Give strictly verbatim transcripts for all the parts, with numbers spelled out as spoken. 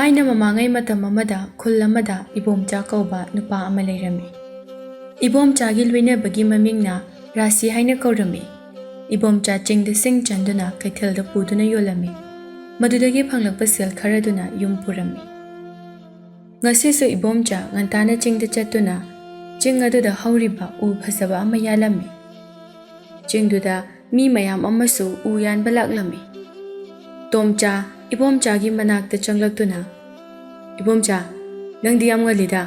ꯊꯥꯏꯅ ꯃꯃꯥꯡꯉꯩ ꯃꯇꯝ ꯑꯃꯗ ꯈꯨꯜ ꯑꯃꯗ ꯏꯕꯣꯝꯆꯥ ꯀꯧꯕ ꯅꯨꯄꯥ ꯑꯃ ꯂꯩꯔꯝꯃꯤ꯫ ꯏꯕꯣꯝꯆꯥꯒꯤ ꯂꯣꯏꯅꯕꯒꯤ ꯃꯃꯤꯡꯅ ꯔꯥꯁꯤ ꯍꯥꯏꯅ ꯀꯧꯔꯝꯃꯤ꯫ ꯏꯕꯣꯝꯆꯥ ꯆꯤꯡꯗ ꯁꯤꯡ ꯆꯟꯗꯨꯅ ꯀꯩꯊꯦꯜꯗ ꯄꯨꯗꯨꯅ ꯌꯣꯜꯂꯝꯃꯤ꯫ ꯃꯗꯨꯗꯒꯤ ꯐꯪꯂꯛꯄ ꯁꯦꯜ ꯈꯔꯗꯨꯅ ꯌꯨꯝ ꯄꯨꯔꯝꯃꯤ꯫ ꯉꯁꯤꯁꯨ ꯏꯕꯣꯝꯆꯥ ꯉꯟꯇꯥꯅ ꯆꯤꯡꯗ ꯆꯠꯇꯨꯅ ꯆꯤꯡ ꯑꯗꯨꯗ ꯍꯧꯔꯤꯕ ꯎ ꯐꯖꯕ ꯑꯃ ꯌꯥꯜꯂꯝꯃꯤ꯫ ꯆꯤꯡꯗꯨꯗ ꯃꯤ ꯃꯌꯥꯝ ꯑꯃꯁꯨ ꯎ ꯌꯥꯟꯕ ꯂꯥꯛꯂꯝꯃꯤ꯫ ꯇꯣꯝꯆꯥ ꯏꯕꯣꯝꯆꯥꯒꯤ ꯃꯅꯥꯛꯇ ꯆꯪꯂꯛꯇꯨꯅ, "ꯏꯕꯣꯝꯆꯥ, ꯅꯪꯗꯤ ꯌꯥꯝ ꯉꯜꯂꯤꯗ,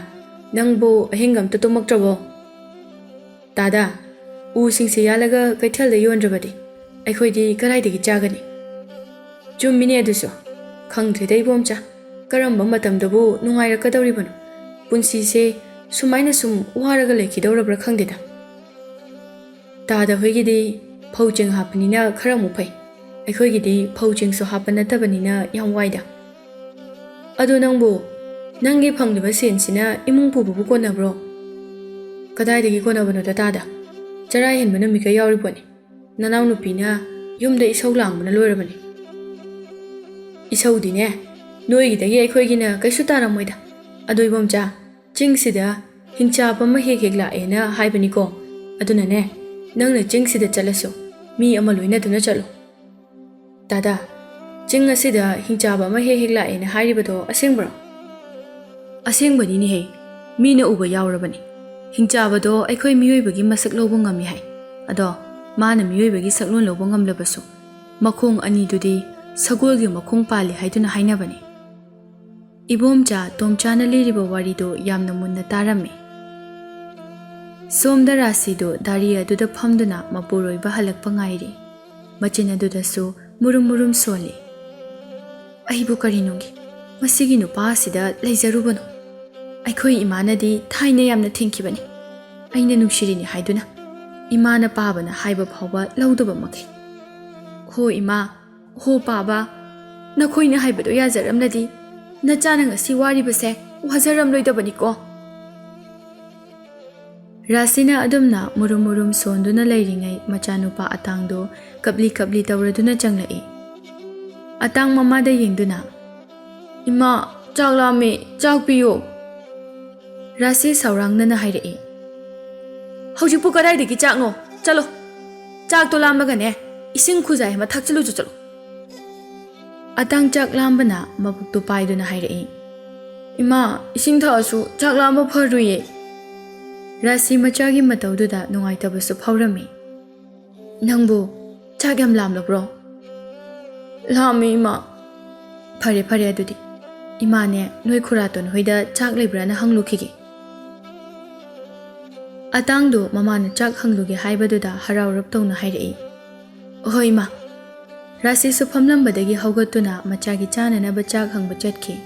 ꯅꯪꯕꯨ ꯑꯍꯤꯡ ꯑꯝꯇ ꯇꯨꯝꯃꯛꯇ꯭ꯔꯕꯣ? ꯇꯥꯗ, ꯎꯁꯤꯡꯁꯦ ꯌꯥꯜꯂꯒ ꯀꯩꯊꯦꯜꯗ ꯌꯣꯟꯗ꯭ꯔꯕꯗꯤ ꯑꯩꯈꯣꯏꯗꯤ ꯀꯗꯥꯏꯗꯒꯤ ꯆꯥꯒꯅꯤ?" "ꯆꯨꯝꯃꯤꯅꯦ ꯑꯗꯨꯁꯨ꯫ ꯈꯪꯗ꯭ꯔꯦꯗ ꯏꯕꯣꯝꯆꯥ, ꯀꯔꯝꯕ ꯃꯇꯝꯗꯕꯨ ꯅꯨꯡꯉꯥꯏꯔꯛꯀꯗꯧꯔꯤꯕꯅꯣ? ꯄꯨꯟꯁꯤꯁꯦ ꯁꯨꯃꯥꯏꯅ ꯁꯨꯝ ꯋꯥꯔꯒ ꯂꯩꯈꯤꯗꯧꯔꯕ꯭ꯔꯥ ꯈꯪꯗꯦꯗ꯫ ꯇꯥꯗ ꯍꯣꯏꯒꯤꯗꯤ ꯐꯧ ꯆꯦꯡ ꯍꯥꯞꯄꯅꯤꯅ ꯈꯔ ꯑꯃꯨꯛ ꯐꯩ, ꯑꯩꯈꯣꯏꯒꯤꯗꯤ ꯐꯧ ꯆꯦꯡꯁꯨ ꯍꯥꯞꯄ ꯅꯠꯇꯕꯅꯤꯅ ꯌꯥꯝ ꯋꯥꯏꯗ꯫ ꯑꯗꯣ ꯅꯪꯕꯨ, ꯅꯪꯒꯤ ꯐꯪꯂꯤꯕ ꯁꯦꯟꯁꯤꯅ ꯏꯃꯨꯡ ꯄꯨꯕꯕꯨ ꯀꯣꯟꯅꯕ꯭ꯔꯣ?" "ꯀꯗꯥꯏꯗꯒꯤ ꯀꯣꯟꯅꯕꯅꯣꯗ ꯇꯥꯗ, ꯆꯔꯥ ꯍꯦꯟꯕ ꯅꯨꯃꯤꯠꯀ ꯌꯥꯎꯔꯤꯄꯣꯠꯅꯤ꯫ ꯅꯅꯥꯎꯅꯨꯄꯤꯅ ꯌꯨꯝꯗ ꯏꯁꯧ ꯂꯥꯡꯕꯅ ꯂꯣꯏꯔꯕꯅꯤ꯫" "ꯏꯁꯧꯗꯤꯅꯦ, ꯅꯣꯏꯒꯤꯗꯒꯤ ꯑꯩꯈꯣꯏꯒꯤꯅ ꯀꯩꯁꯨ ꯇꯥꯔꯝꯃꯣꯏꯗ꯫ ꯑꯗꯣ ꯏꯕꯣꯝꯆꯥ, ꯆꯤꯡꯁꯤꯗ ꯍꯤꯡꯆꯥꯕ ꯑꯃ ꯍꯦꯛ ꯍꯦꯛ ꯂꯥꯛꯑꯦꯅ ꯍꯥꯏꯕꯅꯤꯀꯣ꯫ ꯑꯗꯨꯅꯅꯦ, ꯅꯪꯅ ꯆꯤꯡꯁꯤꯗ ꯆꯠꯂꯁꯨ ꯃꯤ ꯑꯃ ꯂꯣꯏꯅꯗꯨꯅ ꯆꯠꯂꯨ꯫" "ꯇꯥꯗ, ꯆꯤꯡ ꯑꯁꯤꯗ ꯍꯤꯡꯆꯥꯕ ꯑꯃ ꯍꯦꯛ ꯍꯦꯛ ꯂꯥꯛꯑꯦꯅ ꯍꯥꯏꯔꯤꯕꯗꯣ ꯑꯁꯦꯡꯕ꯭ꯔꯣ?" "ꯑꯁꯦꯡꯕꯅꯤꯅꯦꯍꯦ, ꯃꯤꯅ ꯎꯕ ꯌꯥꯎꯔꯕꯅꯤ꯫ ꯍꯤꯡꯆꯥꯕꯗꯣ ꯑꯩꯈꯣꯏ ꯃꯤꯑꯣꯏꯕꯒꯤ ꯃꯁꯛ ꯂꯧꯕ ꯉꯝꯃꯤ ꯍꯥꯏ꯫ ꯑꯗꯣ ꯃꯥꯅ ꯃꯤꯑꯣꯏꯕꯒꯤ ꯁꯛꯂꯣꯟ ꯂꯧꯕ ꯉꯝꯂꯕꯁꯨ, ꯃꯈꯣꯡ ꯑꯅꯤꯗꯨꯗꯤ ꯁꯒꯣꯜꯒꯤ ꯃꯈꯣꯡ ꯄꯥꯜꯂꯤ ꯍꯥꯏꯗꯨꯅ ꯍꯥꯏꯅꯕꯅꯤ꯫" ꯏꯕꯣꯝꯆꯥ ꯇꯣꯝꯆꯥꯅ ꯂꯤꯔꯤꯕ ꯋꯥꯔꯤꯗꯨ ꯌꯥꯝꯅ ꯃꯨꯟꯅ ꯇꯥꯔꯝꯃꯤ꯫ ꯁꯣꯝꯗ ꯔꯥꯁꯤꯗꯨ ꯗꯥꯔꯤ ꯑꯗꯨꯗ ꯐꯝꯗꯨꯅ ꯃꯄꯨꯔꯣꯏꯕ ꯍꯜꯂꯛꯄ ꯉꯥꯏꯔꯤ꯫ ꯃꯆꯤꯟ ꯑꯗꯨꯗꯁꯨ ꯃꯨꯔꯨꯝ ꯃꯨꯔꯨꯝ ꯁꯣꯜꯂꯤ꯫ "ꯑꯩꯕꯨ ꯀꯔꯤꯅꯨꯡꯒꯤ ꯃꯁꯤꯒꯤ ꯅꯨꯄꯥ ꯑꯁꯤꯗ ꯂꯩꯖꯔꯨꯕꯅꯣ? ꯑꯩꯈꯣꯏ ꯏꯃꯥꯅꯗꯤ ꯊꯥꯏꯅ ꯌꯥꯝꯅ ꯊꯤꯡꯈꯤꯕꯅꯤ, ꯑꯩꯅ ꯅꯨꯡꯁꯤꯔꯤꯅꯤ ꯍꯥꯏꯗꯨꯅ꯫ ꯏꯃꯥꯅ ꯄꯥꯕꯅ ꯍꯥꯏꯕ ꯐꯥꯎꯕ ꯂꯧꯗꯕ ꯃꯈꯩ꯫ ꯍꯣ ꯏꯃꯥ, ꯍꯣ ꯄꯥꯕ, ꯅꯈꯣꯏꯅ ꯍꯥꯏꯕꯗꯣ ꯌꯥꯖꯔꯝꯂꯗꯤ ꯅꯆꯥꯅ ꯉꯁꯤ ꯋꯥꯔꯤꯕꯁꯦ ꯋꯥꯖꯔꯝꯂꯣꯏꯗꯕꯅꯤꯀꯣ꯫" ꯔꯥꯁꯤꯅ ꯑꯗꯨꯝꯅ ꯃꯨꯔꯨꯝ ꯃꯨꯔꯨꯝ ꯁꯣꯟꯗꯨꯅ ꯂꯩꯔꯤꯉꯩ, ꯃꯆꯥꯅꯨꯄꯥ ꯑꯇꯥꯡꯗꯣ ꯀꯞꯂꯤ ꯀꯞꯂꯤ ꯇꯧꯔꯗꯨꯅ ꯆꯪꯂꯛꯏ꯫ ꯑꯇꯥꯡ ꯃꯃꯥꯗ ꯌꯦꯡꯗꯨꯅ, "ꯏꯃꯥ, ꯆꯥꯛ ꯂꯥꯝꯃꯦ, ꯆꯥꯛ ꯄꯤꯌꯣ", ꯔꯥꯁꯤ ꯁꯥꯎꯔꯥꯡꯅꯅ ꯍꯥꯏꯔꯛꯏ꯫ "ꯍꯧꯖꯤꯛꯄꯨ ꯀꯗꯥꯏꯗꯒꯤ ꯆꯥꯛꯅꯣ? ꯆꯠꯂꯣ, ꯆꯥꯛꯇꯣ ꯂꯥꯝꯃꯒꯅꯦ, ꯏꯁꯤꯡ ꯈꯨꯖꯥꯏ ꯑꯃ ꯊꯛꯆꯤꯜꯂꯨꯆꯣ, ꯆꯠꯂꯣ꯫" ꯑꯇꯥꯡ ꯆꯥꯛ ꯂꯥꯝꯕꯅ ꯃꯕꯨꯛꯇꯨ ꯄꯥꯏꯗꯨꯅ ꯍꯥꯏꯔꯛꯏ꯫ "ꯏꯃꯥ, ꯏꯁꯤꯡ ꯊꯛꯑꯁꯨ ꯆꯥꯛ ꯂꯥꯝꯕ ꯐꯔꯨꯏꯌꯦ꯫" ꯔꯥꯁꯤ ꯃꯆꯥꯒꯤ ꯃꯇꯧꯗꯨꯗ ꯅꯨꯡꯉꯥꯏꯇꯕꯁꯨ ꯐꯥꯎꯔꯝꯃꯤ꯫ "ꯅꯪꯕꯨ ꯆꯥꯛ ꯌꯥꯝ ꯂꯥꯝꯂꯕ꯭ꯔꯣ?" "ꯂꯥꯝꯃꯤ, ꯏꯃꯥ꯫" "ꯐꯔꯦ, ꯐꯔꯦ, ꯑꯗꯨꯗꯤ ꯏꯃꯥꯅꯦ ꯅꯣꯏ ꯈꯨꯔꯥꯇꯣꯟ ꯍꯣꯏꯗ ꯆꯥꯛ ꯂꯩꯕ꯭ꯔꯥꯅ ꯍꯪꯂꯨꯈꯤꯒꯦ꯫" ꯑꯇꯥꯡꯗꯨ ꯃꯃꯥꯅ ꯆꯥꯛ ꯍꯪꯂꯨꯒꯦ ꯍꯥꯏꯕꯗꯨꯗ ꯍꯔꯥꯎꯔꯞ ꯇꯧꯅ ꯍꯥꯏꯔꯛꯏ꯫ "ꯍꯣꯏ, ꯏꯃꯥ꯫" ꯔꯥꯁꯤꯁꯨ ꯐꯝꯂꯝꯕꯗꯒꯤ ꯍꯧꯒꯠꯇꯨꯅ ꯃꯆꯥꯒꯤ ꯆꯥꯅꯅꯕ ꯆꯥꯛ ꯍꯪꯕ ꯆꯠꯈꯤ꯫